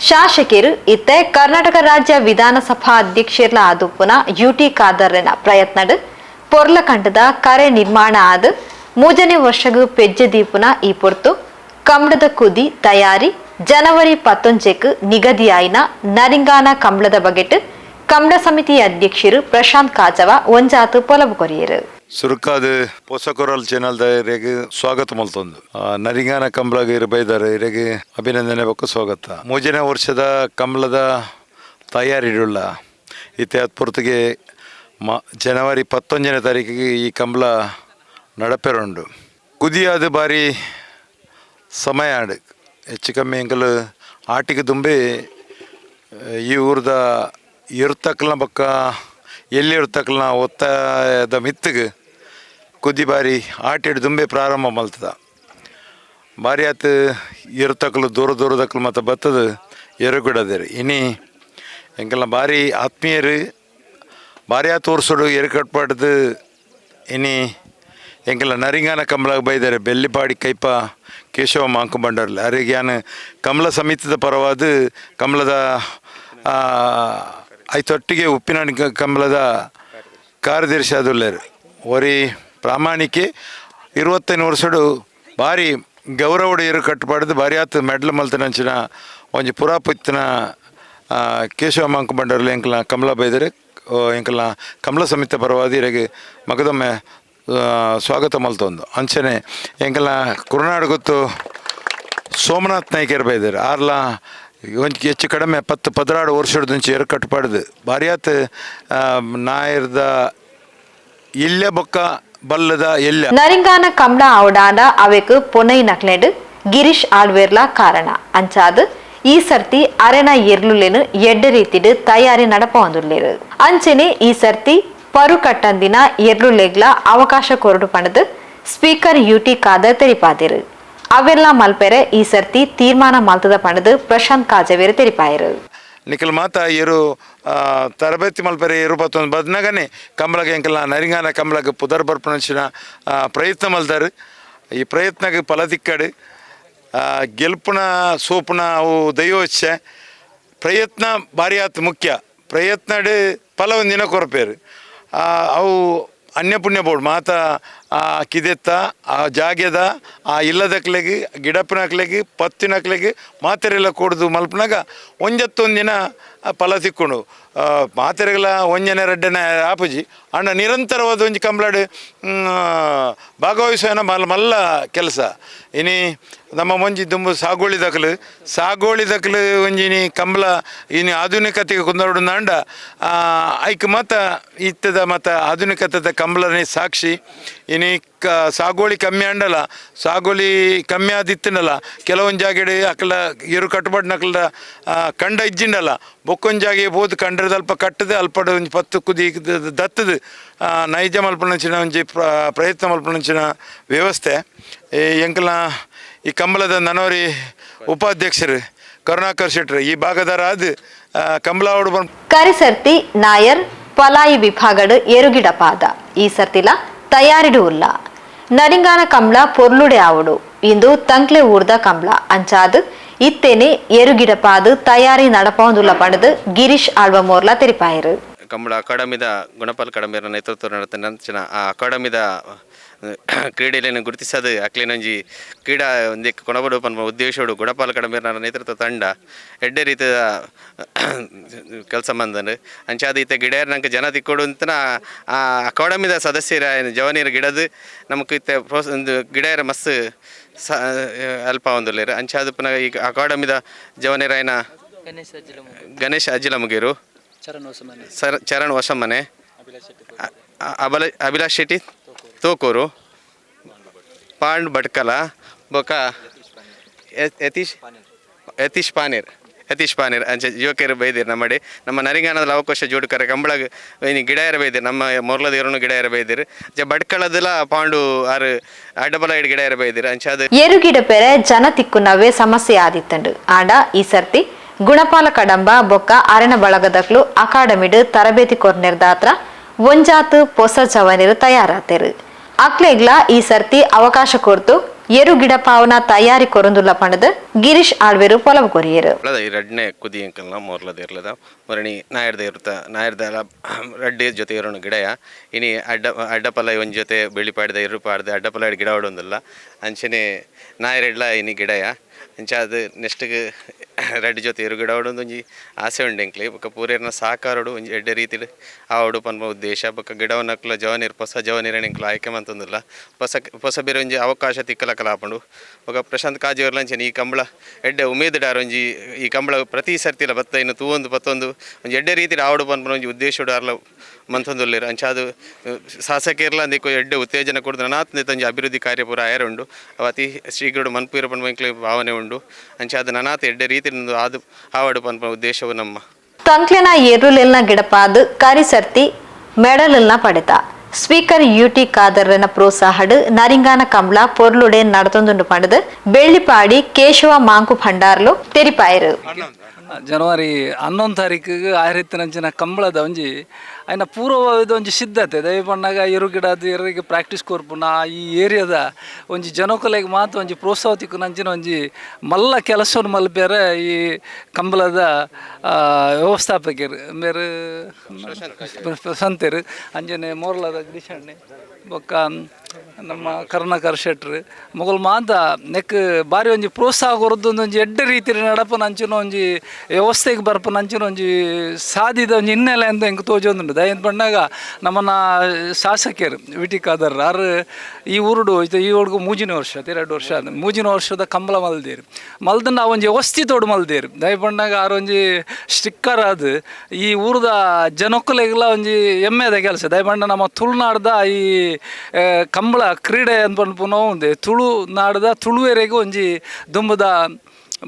ಶಾಸಕರು ಇತ್ತೆ ಕರ್ನಾಟಕ ರಾಜ್ಯ ವಿಧಾನಸಭಾ ಅಧ್ಯಕ್ಷರ್ಲ ಆದುಪ್ಪುನ ಯುಟಿ ಖಾದರ್ನ ಪ್ರಯತ್ನಡ್ ಪೊರ್ಲಕಂಡದ ಕರೆ ನಿರ್ಮಾಣ ಆದ 3ನೇ ವರ್ಷಗೂ ಪೆಜ್ಜೆ ದೀಪುನ ಈ ಪೊರ್ತು ಕಮಲದ ಕುದಿ ತಯಾರಿ ಜನವರಿ 19ಕ್ಕೆ ನಿಗದಿಯಾಯಿನ ನರಿಂಗಾನ ಕಮಲದ ಬಗೆಟ್ ಕಮಲ ಸಮಿತಿ ಅಧ್ಯಕ್ಷರು ಪ್ರಶಾಂತ್ ಕಾಜವ ಒಂಜಾತು ಪೊಲಬು ಕೊರಿಯರು. ಸುರುಕಾದ ಪೊಸಕೊರಲ್ ಚಾನೆಲ್ ಇರೆಗ್ ಸ್ವಾಗತ ಮಲ್ತೊಂದು ನರಿಂಗಾನ ಕಂಬಳಗ ಇರು ಬೈದಾರೆ ಇರೆಗ್ ಅಭಿನಂದನೆ ಬೊಕ್ಕ ಸ್ವಾಗತ. 3ನೇ ವರ್ಷದ ಕಂಬಳದ ತಯಾರಿಡುಳ್ಳ ಇತ್ತೆ ಅತ್ಪೊರ್ತಿಗೆ ಜನವರಿ 19ನೇ ತಾರೀಕಿಗೆ ಈ ಕಂಬಳ ನಡಪೆರುಂಡು. ಕುದಿಯಾದ ಬಾರಿ ಸಮಯ ಆಡು ಹೆಚ್ಚು ಕಮ್ಮಿ ಎಂಕಲ್ ಆಟಿಗೆ ದುಂಬೆ ಈ ಊರದ ಇರ್ತಕ್ಕಲ್ನ ಬೊಕ್ಕ ಎಲ್ಲಿ ಇರ್ತಕ್ಕಲ್ನ ಒತ್ತಾಯದ ಮಿತ್ತಿಗೆ ಕುದಿ ಬಾರಿ ಆಟಿಡ್ ದುಂಬೆ ಪ್ರಾರಂಭ ಮಲ್ತದ. ಬಾರಿ ಆತ ಇರ್ತಕ್ಕಲು ದೂರ ದೂರದಕ್ಕಲು ಮತ್ತು ಬತ್ತದ ಎರುಗಿಡದಿರಿ. ಇನಿ ಎಂಕೆಲ್ಲ ಬಾರಿ ಆತ್ಮೀಯರು ಬಾರಿ ಆತ ತೋರಿಸೋಡು ಎರು ಕಟ್ಪಾಡ್ದು. ಇನಿ ಎಂಕೆಲ್ಲ ನರಿಂಗಾನ ಕಮಲಾಗ ಬೈದಾರೆ ಬೆಲ್ಲಿಪಾಡಿ ಕೈಪ ಕೇಶವ ಮಾಂಕು ಬಂಡರ್ಲ ಅರಿಗೆ ಯಾನು ಕಮಲ ಸಮಿತಿದ ಪರವಾದ ಕಮಲದ ಐತೊಟ್ಟಿಗೆ ಉಪ್ಪಿನ ಕಮಲದ ಕಾರ್ಯದರ್ಶಿ ಆದುಲ್ಲೇರು ಒರಿ ಪ್ರಾಮಾಣಿಕೆ 25 ವರ್ಷಡು ಭಾರಿ ಗೌರವಡು ಇರು ಕಟ್ಟುಪಾಡ್ದು ಭಾರಿ ಆತು ಮೆಡ್ಲ್ ಮಲ್ತನಂಚಿನ ಒಂಜಿ ಪುರಾಪುತ್ತಿನ ಕೇಶವ ಮಾಂಕು ಬಂಡರ್ಲ ಎಂಕಲ್ನ ಕಮಲ ಬೈದರೆ ಎಂಕಲ್ನ ಕಮಲ ಸಮಿತಿ ಪರವಾದ ಇರೆಗೆ ಮಗದೊಮ್ಮೆ ಸ್ವಾಗತ ಮಲ್ತೊಂದು. ಅಂಚನೆ ಎಂಕಲ್ನ ಕುರುನಾಡು ಗೊತ್ತು ಸೋಮನಾಥ್ ನಾಯ್ಕರ್ ಬೈದಾರೆ ಆರ್ಲ ಒಂಜಿ ಹೆಚ್ಚು ಕಡಿಮೆ 10-12 ವರ್ಷದಂಚೆ ಎರು ಕಟ್ಟುಪಾಡ್ದು ಭಾರಿ ಆತು ನಾಯರ್ದ ಇಲ್ಲ ಬೊಕ್ಕ ಬಲ್ಲದ ಎಲ್ಲ. ನರಿಂಗಾನ ಕಮಲ ಅವಡಾನ ಅವೆಕ್ ಪೊನೈ ನಕ್ಲೆಡ್ ಗಿರೀಶ್ ಆಳ್ವೇರ್ಲ ಕಾರಣ ಅಂಚಾದ್ ಈ ಸರ್ತಿ ಅರೆನ ಎರ್ಲುಲೆನು ಎಡ್ಡೆ ರೀತಿಡ್ ತಯಾರಿ ನಡಪೊಂದುಲ್ಲೆರ್. ಅಂಚನೆ ಈ ಸರ್ತಿ ಪರು ಕಟ್ಟಂದಿನ ಎರ್ಲುಲೆಗ್ಲ ಅವಕಾಶ ಕೊರಡು ಪಣದು ಸ್ಪೀಕರ್ ಯುಟಿ ಖಾದರ್ ತೆರಿಪಾದಿರು. ಅವೆಲ್ಲ ಮಲ್ಪೆರೆ ಈ ಸರ್ತಿ ತೀರ್ಮಾನ ಮಲ್ತದ ಪಣದು ಪ್ರಶಾಂತ್ ಕಾಜವೇರು ತೆರಿಪಾಯರು. ನಿಖಲ್ ಮಾತಾ ಏರು ತರಬೇತಿ ಮಲ್ಪೆರೆ ಏರು ಪತ್ತೊಂದು ಬದ್ನಗನೆ ಕಮಲಗೆ ಎಂಕಲ್ನ ನರಿಂಗಾನ ಕಮಲಗೆ ಪುದರ್ ಬರ್ಪಣಂಚಿನ ಪ್ರಯತ್ನ ಮಲ್ದಾರು. ಈ ಪ್ರಯತ್ನಕ್ಕೆ ಫಲ ತಿಕ್ಕಡು ಗೆಲ್ಪುನ ಸೋಪುನ ಅವು ದೈವೋಚ್ಛೆ ಪ್ರಯತ್ನ ಭಾರಿ ಆತು ಮುಖ್ಯ. ಪ್ರಯತ್ನಡು ಫಲ ಒಂದಿನ ಕೊರಪೇರು ಅವು ಅನ್ಯ ಪುಣ್ಯ ಬೋರ್ಡ್ ಮಾತ ಆ ಕಿದೆತ್ತ ಆ ಜಾಗ್ಯದ ಆ ಇಲ್ಲದಕ್ಲೆಗೆ ಗಿಡಪ್ಪನಕ್ಲೆಗೆ ಪತ್ತಿನಕ್ಲೆಗೆ ಮಾತೆರೆಲ್ಲ ಕೊಡ್ದು ಮಲ್ಪನಾಗ ಒಂಜತ್ತೊಂದಿನ ಫಲ ತಿಕ್ಕೊಂಡು ಮಾತೆರೆಗಳ ಒಂಜನೆ ರಡ್ಡನೆ ಆಪುಜಿ ಅಣ್ಣ ನಿರಂತರವಾದ ಒಂಜಿ ಕಂಬ್ಲಾಡು ಭಾಗವಹಿಸುವನ ಮಲ್ಲ ಮಲ್ಲ ಕೆಲಸ. ಇನಿ ನಮ್ಮ ಒಂಜಿ ದುಂಬು ಸಾಗೋಳಿ ದಕಲು ಸಾಗೋಳಿ ದಕಲು ಒಂಜಿ ಇನಿ ಕಂಬಳ ಇನಿ ಆಧುನಿಕತೆಗೆ ಕುಂದರುಡು ನಾಂಡ ಐಕ್ ಮತ ಇತ್ತದ ಮತ ಆಧುನಿಕತೆದ ಕಂಬಳನೇ ಸಾಕ್ಷಿ. ಇನಿ ಸಾಗೋಳಿ ಕಮ್ಮಿ ಅಂಡಲ ಸಾಗೋಳಿ ಕಮ್ಮಿ ಆದಿತ್ತಿನಲ್ಲ ಕೆಲವೊಂದು ಜಾಗಡೆ ಅಕಲ ಎರು ಕಟ್ಟುಪಾಡಿನಕಲ ಕಂಡ ಇಜ್ಜಿಂಡಲ್ಲ ಬೊಕ್ಕೊಂದು ಜಾಗೆ ಬೋದು ಕಂಡ್ರದ ಅಲ್ಪ ಕಟ್ಟದೆ ಅಲ್ಪಡ ಒಂಜಿ ಪತ್ತು ಕುದಿ ದತ್ತದು ನೈಜ ಮಲ್ಪನಂಚಿನ ಒಂಜಿ ಪ್ರಯತ್ನ ಮಲ್ಪನಂಚಿನ ವ್ಯವಸ್ಥೆ. ಎಂಕಲ್ನ ಈ ಕಂಬಳದ ನನೋರಿ ಉಪಾಧ್ಯಕ್ಷರು ಕರುಣಾಕರ್ ಶೆಟ್ಟರು ಈ ಭಾಗದರಾದ ಕಂಬಳ ಕರಿಸರ್ತಿ ನಾಯರ್ ಪಲಾಯಿ ವಿಭಾಗಡು ಎರುಗಿಡಪಾದ ಈ ಸರ್ತಿಲ ತಯಾರಿಡು ಉಲ್ಲ. ನರಿಂಗಾನ ಕಂಬಳ ಪೊರ್ಲುಡೆ ಆವಡು ಇಂದು ತಂಕ್ಲೆ ಊರ್ದ ಕಂಬಳ ಅಂಚಾದ್ ಇತ್ತೇನೆ ಎರುಗಿಡಪಾದು ತಯಾರಿ ನಡಪೊಂದುಲ್ಲ ಪಣದು ಗಿರೀಶ್ ಆಳ್ವ ಮೋರ್ಲಾ ತೆರಿಪಾಯರು. Kambala ಅಕಾಡೆಮಿದ ಗುಣಪಾಲ್ ಕಡಂಬೆರ ನೇತೃತ್ವ ನಡತಂಚಿನ ಆ ಅಕಾಡೆಮಿದ ಕ್ರೀಡೆಯನ್ನು ಗುರುತಿಸೋದು ಅಕ್ಲಿನೊಂಜಿ ಕ್ರೀಡಾ ಒಂದಕ್ಕೆ ಕೊಣಬಡು ಪನ್ಪ ಉದ್ದೇಶೋಡು ಗುಣಪಾಲ್ ಕಡಂಬೆರನ ನೇತೃತ್ವ ತಂಡ ಎಡ್ಡೆ ರೀತಿಯ ಕೆಲಸ ಮಂದನು. ಅಂಚಾದ ಈತ ಗಿಡಯರ್ ನಂಗೆ ಜನ ತಿಕ್ಕೊಡು ಅಂತನ ಆ ಅಕಾಡೆಮಿದ ಸದಸ್ಯರ ಜವನೀರು ಗಿಡದು ನಮಕ್ ಇತ್ತೆ ಒಂದು ಗಿಡಯರ ಮಸ್ತ್ ಅಲ್ಪ ಒಂದುಲ್ಲೇರು. ಅಂಚಾದ ಪುನಃ ಈಗ ಅಕಾಡೆಮಿದ ಜವನೀರಾಯನ ಗಣೇಶ್ ಅಜ್ಜಿಲಮುಗೇರು, ಚರಣ್ ಹೊಸಮನೆ, ಅಭಿಲಾಷ್ ಶೆಟ್ಟಿ ತೋಕೂರು, ಪಾಂಡ್ ಭಟ್ಕಲ, ಬೊಕ ಯತೀಶ್ ಯತೀಶ್ ಪಾನೇರ್ ಯತೀಶ್ ಪಾನೇರ್ ಅಂಚ ಯುವಕರು ಬೈದಿರು ನಮ್ಮಡಿ. ನಮ್ಮ ನರಿಂಗಾನದ ಲವಕೋಶ ಜೋಡುಕರೆ ಕಂಬಳಗ್ ಇನಿ ಗಿಡ ಎರ ಬೈದಿರು, ನಮ್ಮ ಮೊರ್ಲದ ಇರೋನು ಗಿಡ ಎರ ಬೈದಿರು. ಅಂಚ ಭಟ್ಕಳದಲ ಪಾಂಡು ಆರು ಅಡ್ಡಬಲ ಇಡ್ ಗಿಡ ಎರ ಬೈದಿರು. ಅಂಚ ಅದು ಎರುಗಿಡ ಪೆರೆ ಜನ ತಿಕ್ಕುನವೇ ಸಮಸ್ಯೆ ಆದಿತ್ತಂಡು. ಆಂಡ ಈ ಸರ್ತಿ ಗುಣಪಾಲ ಕಡಂಬ ಬೊಕ್ಕ ಅರಣ ಬಳಗದಕ್ಲು ಅಕಾಡೆಮಿಡ್ ತರಬೇತಿ ಕೊರ್ನೆರ್ದಾತ್ರ ಒಂಜಾತ್ ಪೊಸ ಜವನಿರು ತಯಾರಾತೇರು. ಅಕ್ಲೆಗ್ಲ ಈ ಸರ್ತಿ ಅವಕಾಶ ಕೊರ್ತು ಎರು ಗಿಡ ಪಾವನ ತಯಾರಿ ಕೊರಂದುಲ್ಲ ಪಂಡದ ಗಿರೀಶ್ ಆಳ್ವೇರು ಪೊಲವು ಕೊರಿಯರು. ರಡ್ನೆ ಕುದಿ ಅಂಕಲ್ನ ಮೊರ್ಲದ ಇರ್ಲದ ಮೊರಣಿ ನಾಯರ್ದ ಇರುತ್ತ ನಾಯರ್ದ ರಡ್ಡಿ ಜೊತೆ ಇರೋಣ ಗಿಡಯ ಇನಿ ಅಡ್ಡ ಅಡ್ಡಪಲ ಒಂದ್ ಜೊತೆ ಬೆಳಿ ಪಾಡ್ದ ಇರು ಪಾಡ್ದ ಅಡ್ಡಪಲ ಗಿಡ ಹೊಡೊಂದಿಲ್ಲ. ಅಂಚನೆ ನಾಯರೆಡ್ಲ ಇನಿ ಗಿಡಯ ಅಂಚ ಅದು ನೆಕ್ಸ್ಟ್ಗೆ ರೆಡ್ ಜೊತೆ ಎರು ಗಿಡ ಹೊಡೊಂದು ಒಂಜಿ ಆಸೆ ಉಂಡು ಎಂಕ್ಲೆ. ಬೊಕ್ಕ ಪೂರೇರ್ನ ಸಹಕಾರೋಡು ಒಂಜಿ ಎಡ್ಡೆ ರೀತಿಡ್ ಆವಡು ಪನ್ಪ ಉದ್ದೇಶ. ಬೊಕ್ಕ ಗಿಡವನ್ನಕ್ಲ ಜವನೀರು ಹೊಸ ಜವನೀರನ್ನ ಎಂಕ್ಲ ಆಯ್ಕೆ ಮಂತೊಂದುಲ್ಲ. ಹೊಸ ಹೊಸ ಬೇರೆ ಒಂಜಿ ಅವಕಾಶ ತಿಕ್ಕಲಕಲ ಆಪುಂಡು. ಬೊಕ್ಕ ಪ್ರಶಾಂತ್ ಕಾಜಿಯವರ್ಲ ಅಂಚನೆ ಈ ಕಂಬಳ ಎಡ್ಡೆ ಉಮೇದಿಡಾರ ಒಂಜಿ ಈ ಕಂಬಳ ಪ್ರತಿ ಸರ್ತಿಲ ಬತ್ತ ಇನ್ನು ತೂವೊಂದು ಪತ್ತೊಂದು ಒಂಜಿ ಎಡ್ಡೆ ರೀತಿಡ್ ಆವಡು ಪನ್ಪುನ ಒಂಜಿ ಉದ್ದೇಶಡು ಆರ್ಲ ಮಂತೊಂದುಲ್ಲೆರ್. ಅಂಚ ಅದು ಶಾಸಕಿರ್ಲ ಅಂದಿಕ್ಕು ಎಡ್ಡೆ ಉತ್ತೇಜನ ಕೊಡ್ದು ನನಾತ್ ಒಂಜಿ ಅಭಿವೃದ್ಧಿ ಕಾರ್ಯ ಪೂರ ಆಯರ ಉಂಡು. ಅವು ಅತಿ ಶೀಘ್ರಡು ಮನ್ಪುರ ಪನ್ಪ ಎಂಕ್ಲೆ ಭಾವನೆ ಉಂಡು. ಅಂಚ ಅದು ನನಾತ್ ಎಡ್ಡೆ ರೀತಿ ಆದು ಆವಡು ಪನ್ಪ ಉದ್ದೇಶವು ನಮ್ಮ. ತಂಕ್ಲೆನ ಎರುಲೆಲ್ನ ಗಿಡಪಾದು ಕರಿಸರ್ತಿ ಮೆಡಲ್ನ ಪಡೆತ speaker UT ಖಾದರ್ನ ಪ್ರೋತ್ಸಾಹಡು Naringana Kambala ಪೊರ್ಲುಡೆ ನಡತೊಂದುಂಡು ಪಂಡದು Bellipadi Keshava Monk ಭಂಡಾರ್ಲು ತೆರಿಪಾಯರು. January 11 ತಾರೀಕಿಗೆ ಆಯಿರತ್ತಿನಂಚಿನ ಕಂಬಳದ ಒಂಜಿ ಆಯ್ನ ಪೂರ್ವದ ಒಂಜಿ ಸಿದ್ಧತೆ ದಯ ಪಣ್ಣಾಗ ಎರು ಗಿಡದ ಎರಿಗೆ ಪ್ರಾಕ್ಟೀಸ್ ಕೊರ್ಪುನ ಈ ಏರಿಯಾದ ಒಂಜಿ ಜನಕುಲೆಗ್ ಮಾತ್ರ ಒಂಜಿ ಪ್ರೋತ್ಸಾಹ ತಿಕ್ಕುನಂಚಿನ ಒಂಜಿ ಮಲ್ಲ ಕೆಲಸವನ್ನು ಮಲ್ಪೇರೆ ಈ ಕಂಬಳದ ವ್ಯವಸ್ಥಾಪಕರು ಮೇರು ಪ್ರಶಾಂತರು ಅಂಜನೆ ಮೋರ್ಲದ ಗಿರೀಶಣ್ಣೆ ಬೊಕ್ಕ ನಮ್ಮ ಕರುಣಾಕರ್ ಶೆಟ್ರು ಮೊಗಲ್ ಮಾತ ನೆಕ್ ಬಾರಿ ಒಂಜಿ ಪ್ರೋತ್ಸಾಹ ಕೊರದ್ದು ಒಂಜಿ ಎಡ್ಡೆ ರೀತಿ ನಡಪನ ಅಂಚಿನ ಒಂಜಿ ವ್ಯವಸ್ಥೆಗೆ ಬರ್ಪನ ಅಂಚಿನ ಒಂಜಿ ಸಾಧಿದ ಒಂಜಿ ಹಿನ್ನೆಲೆ ಅಂತ ಎಂಕ್ ತೋಜೊಂದುಂಡು. ದಯಂತ ಪಣ್ಣಾಗ ನಮ್ಮನ್ನ ಶಾಸಕರು ವಿ ಟಿ ಖಾದರ್ ಆರು ಈ ಊರುಡು ಈ ಊರುಗು ಮೂಜಿನ ವರ್ಷ 2 ವರ್ಷ ಮೂಜಿನ ವರ್ಷದ ಕಂಬಳ ಮಲ್ದೇರು ಮಲ್ದನ್ನ ಆ ಒಂಜಿ ವ್ಯವಸ್ಥಿತೋಡು ಮಲ್ದೇರು. ದಯ ಪಣ್ಣಾಗ ಆರು ಒಂಜಿ ಸ್ಟಿಕ್ಕರ್ ಅದು ಈ ಊರದ ಜನಕ್ಕಲೆಗೆಲ್ಲ ಒಂಜಿ ಹೆಮ್ಮೆದ ಕೆಲಸ. ದಯಪಂಡ ನಮ್ಮ ತುಳುನಾಡ್ದ ಈ ಕಂಬಳ ಕ್ರೀಡೆ ಅಂತ ಪನ್ಪುನ ಉಂದೆ ತುಳುನಾಡ್ದ ತುಳುವೆರೆಗ್ ಒಂಜಿ ದುಂಬುದ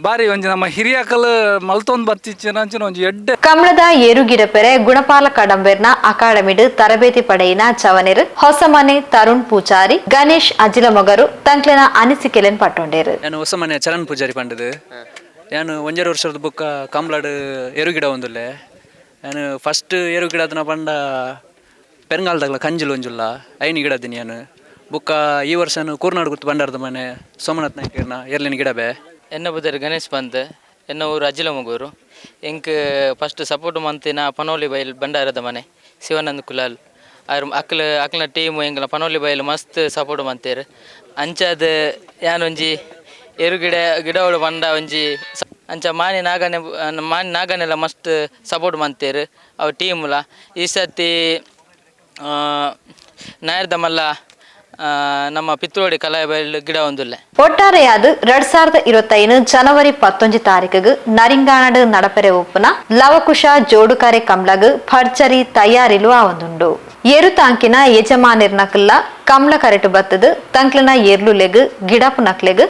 ಬಾರಿ ಒಂಜಿ ನಮ್ಮ ಹಿರಿಯಕಲ್ ಮಲ್ತೊಂದು ಬತ್ತಿಚ್ಚಿನ ಒಂಜಿ ಎಡ್ಡೆ. ಕಂಬಳದ ಏರುಗಿಡಪೆರೆ ಗುಣಪಾಲ ಕಡಂಬೆರ್ನ ಅಕಾಡೆಮಿಡ್ ತರಬೇತಿ ಪಡೆಯಿನ ಚವನೆರು ಹೊಸಮನೆ ತರುಣ್ ಪೂಜಾರಿ ಗಣೇಶ್ ಅಜಿಲಮೊಗರು ತಂಕ್ಲೆನ ಅನಿಸಿಕೆಲೆನ್ ಪಟ್ಟೊಂಡೇರು. ನಾನು ಹೊಸಮನೆ ಚರಣ್ ಪೂಜಾರಿ ಪಂಡದು. ನಾನು 1.5 ವರ್ಷದ ಬುಕ್ಕ ಕಂಬಳಡ್ ಏರುಗಿಡ ಒಂದುಲ್ಲೆ. ನಾನು ಫಸ್ಟ್ ಏರುಗಿಡದನ ಪಂಡ ಪೆರಂಗಾಲದಾಗಲ ಕಂಜಿಲ್ ಒಂಜುಲ್ಲ ಐನು ಗಿಡದಿನಿ ನಾನು. ಬುಕ್ಕ ಈ ವರ್ಷನು ಕೂರ್ನಾಡು ಗುರ್ತು ಬಂಡಾರದ ಮನೆ ಸೋಮನಾಥ್ ನಾಯ್ಕರ್ನ ಎರ್ಲಿನ ಗಿಡಬೆ. ಎನ್ನ ಬುದರ್ ಗಣೇಶ್ ಪಂತ್, ಎನ್ನ ಊರು ಅಜಿಲಮಗೂರು. ಎಂಕ್ ಫಸ್ಟ್ ಸಪೋರ್ಟ್ ಮಂತಿನ ಪನೋಲಿ ಬೈಲ್ ಬಂಡಾರದ ಮನೆ ಶಿವಾನಂದ್ ಕುಲಾಲ್ ಆರ್ ಅಕ್ಲ ಅಕ್ಲನ ಟೀಮ್ ಎಂಕ್ಲ ಪನೋಲಿ ಬೈಲ್ ಮಸ್ತ್ ಸಪೋರ್ಟ್ ಮಂತೇರು. ಅಂಚಾದ ಯಾನೊಂಜಿ ಎರು ಗಿಡ ಗಿಡವಳು ಬಂಡ ಒಂಜಿ ಅಂಚ ಮಾನಿ ನಾಗನೆ ಮಾನಿ ನಾಗನೆಲ್ಲ ಮಸ್ತ್ ಸಪೋರ್ಟ್ ಮಂತೇರು ಅವು ಟೀಮ್ಲ. ಈ ಸರ್ತಿ ನಾಯರ್ದ ಮಲ್ಲ ನಮ್ಮ ಪಿತ್ರೋಡಿ ಕಲಾಬೈಲ್ ಗಿಡ ಒಂದುಲ್ಲೆ. ಒಟ್ಟಾರೆಯಾದ 2025 ಜನವರಿ 19 ತಾರೀಕಿಗೆ ನರಿಂಗಾನಡು ನಡಪೆರೆ ಒಪ್ಪುನ ಲವಕುಶ ಜೋಡುಕರೆ ಕಂಬ್ಳಗ್ ಭರ್ಜರಿ ತಯಾರಿಲು ಆವೊಂದುಂಡು. ಏರು ತಾಂಕಿನ ಯಜಮಾನಿರ್ನಕಲ್ಲ ಕಂಬ್ಳ ಕರೆಟು ಬತ್ತದು ತಂಕ್ಲನ ಏರ್ಲುಲೆಗ್ ಗಿಡಪುನಕ್ಲೆಗ್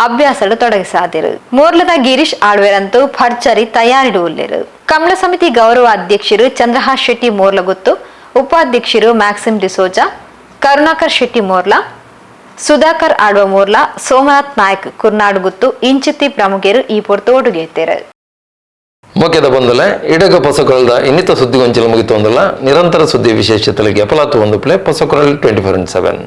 ಅಭ್ಯಾಸಡು ತೊಡಗಿಸಾದಿರು. ಮೋರ್ಲದ ಗಿರೀಶ್ ಆಳ್ವೆರಂತೂ ಭರ್ಜರಿ ತಯಾರಿಡುವುಲ್ಲೆರು. ಕಂಬ್ಳ ಸಮಿತಿ ಗೌರವ ಅಧ್ಯಕ್ಷರು ಚಂದ್ರಹಾಸ್ ಶೆಟ್ಟಿ ಮೋರ್ಲಗುತ್ತು, ಉಪಾಧ್ಯಕ್ಷರು ಮ್ಯಾಕ್ಸಿಮ್ ಡಿಸೋಜಾ, ಕರುಣಾಕರ್ ಶೆಟ್ಟಿ ಮೋರ್ಲಾ, ಸುಧಾಕರ್ ಆಳ್ವ ಮೋರ್ಲಾ, ಸೋಮನಾಥ್ ನಾಯ್ಕ್ ಕುರ್ನಾಡುಗುತ್ತು ಇಂಚಿತ್ತಿ ಪ್ರಮುಖರು ಈ ಪೊರ್ತು ಒಡುಗೆತ್ತೇರು. ಮುಖ್ಯದ ಬಂದಲೆ ಇಡಗ ಪೊಸಕೊರಲ್ದ ಇನ್ನಿತ ಸುದ್ದಿಗೊಂಚಿಲು ಮುಗಿತು ಒಂದಲ್ಲ. ನಿರಂತರ ಸುದ್ದಿ ವಿಶೇಷತೆಗಳಿಗೆ ಅಪಲಾತು ಒಂದು ಪ್ಲೇ ಪೊಸಕೊರಲ್ 24/7.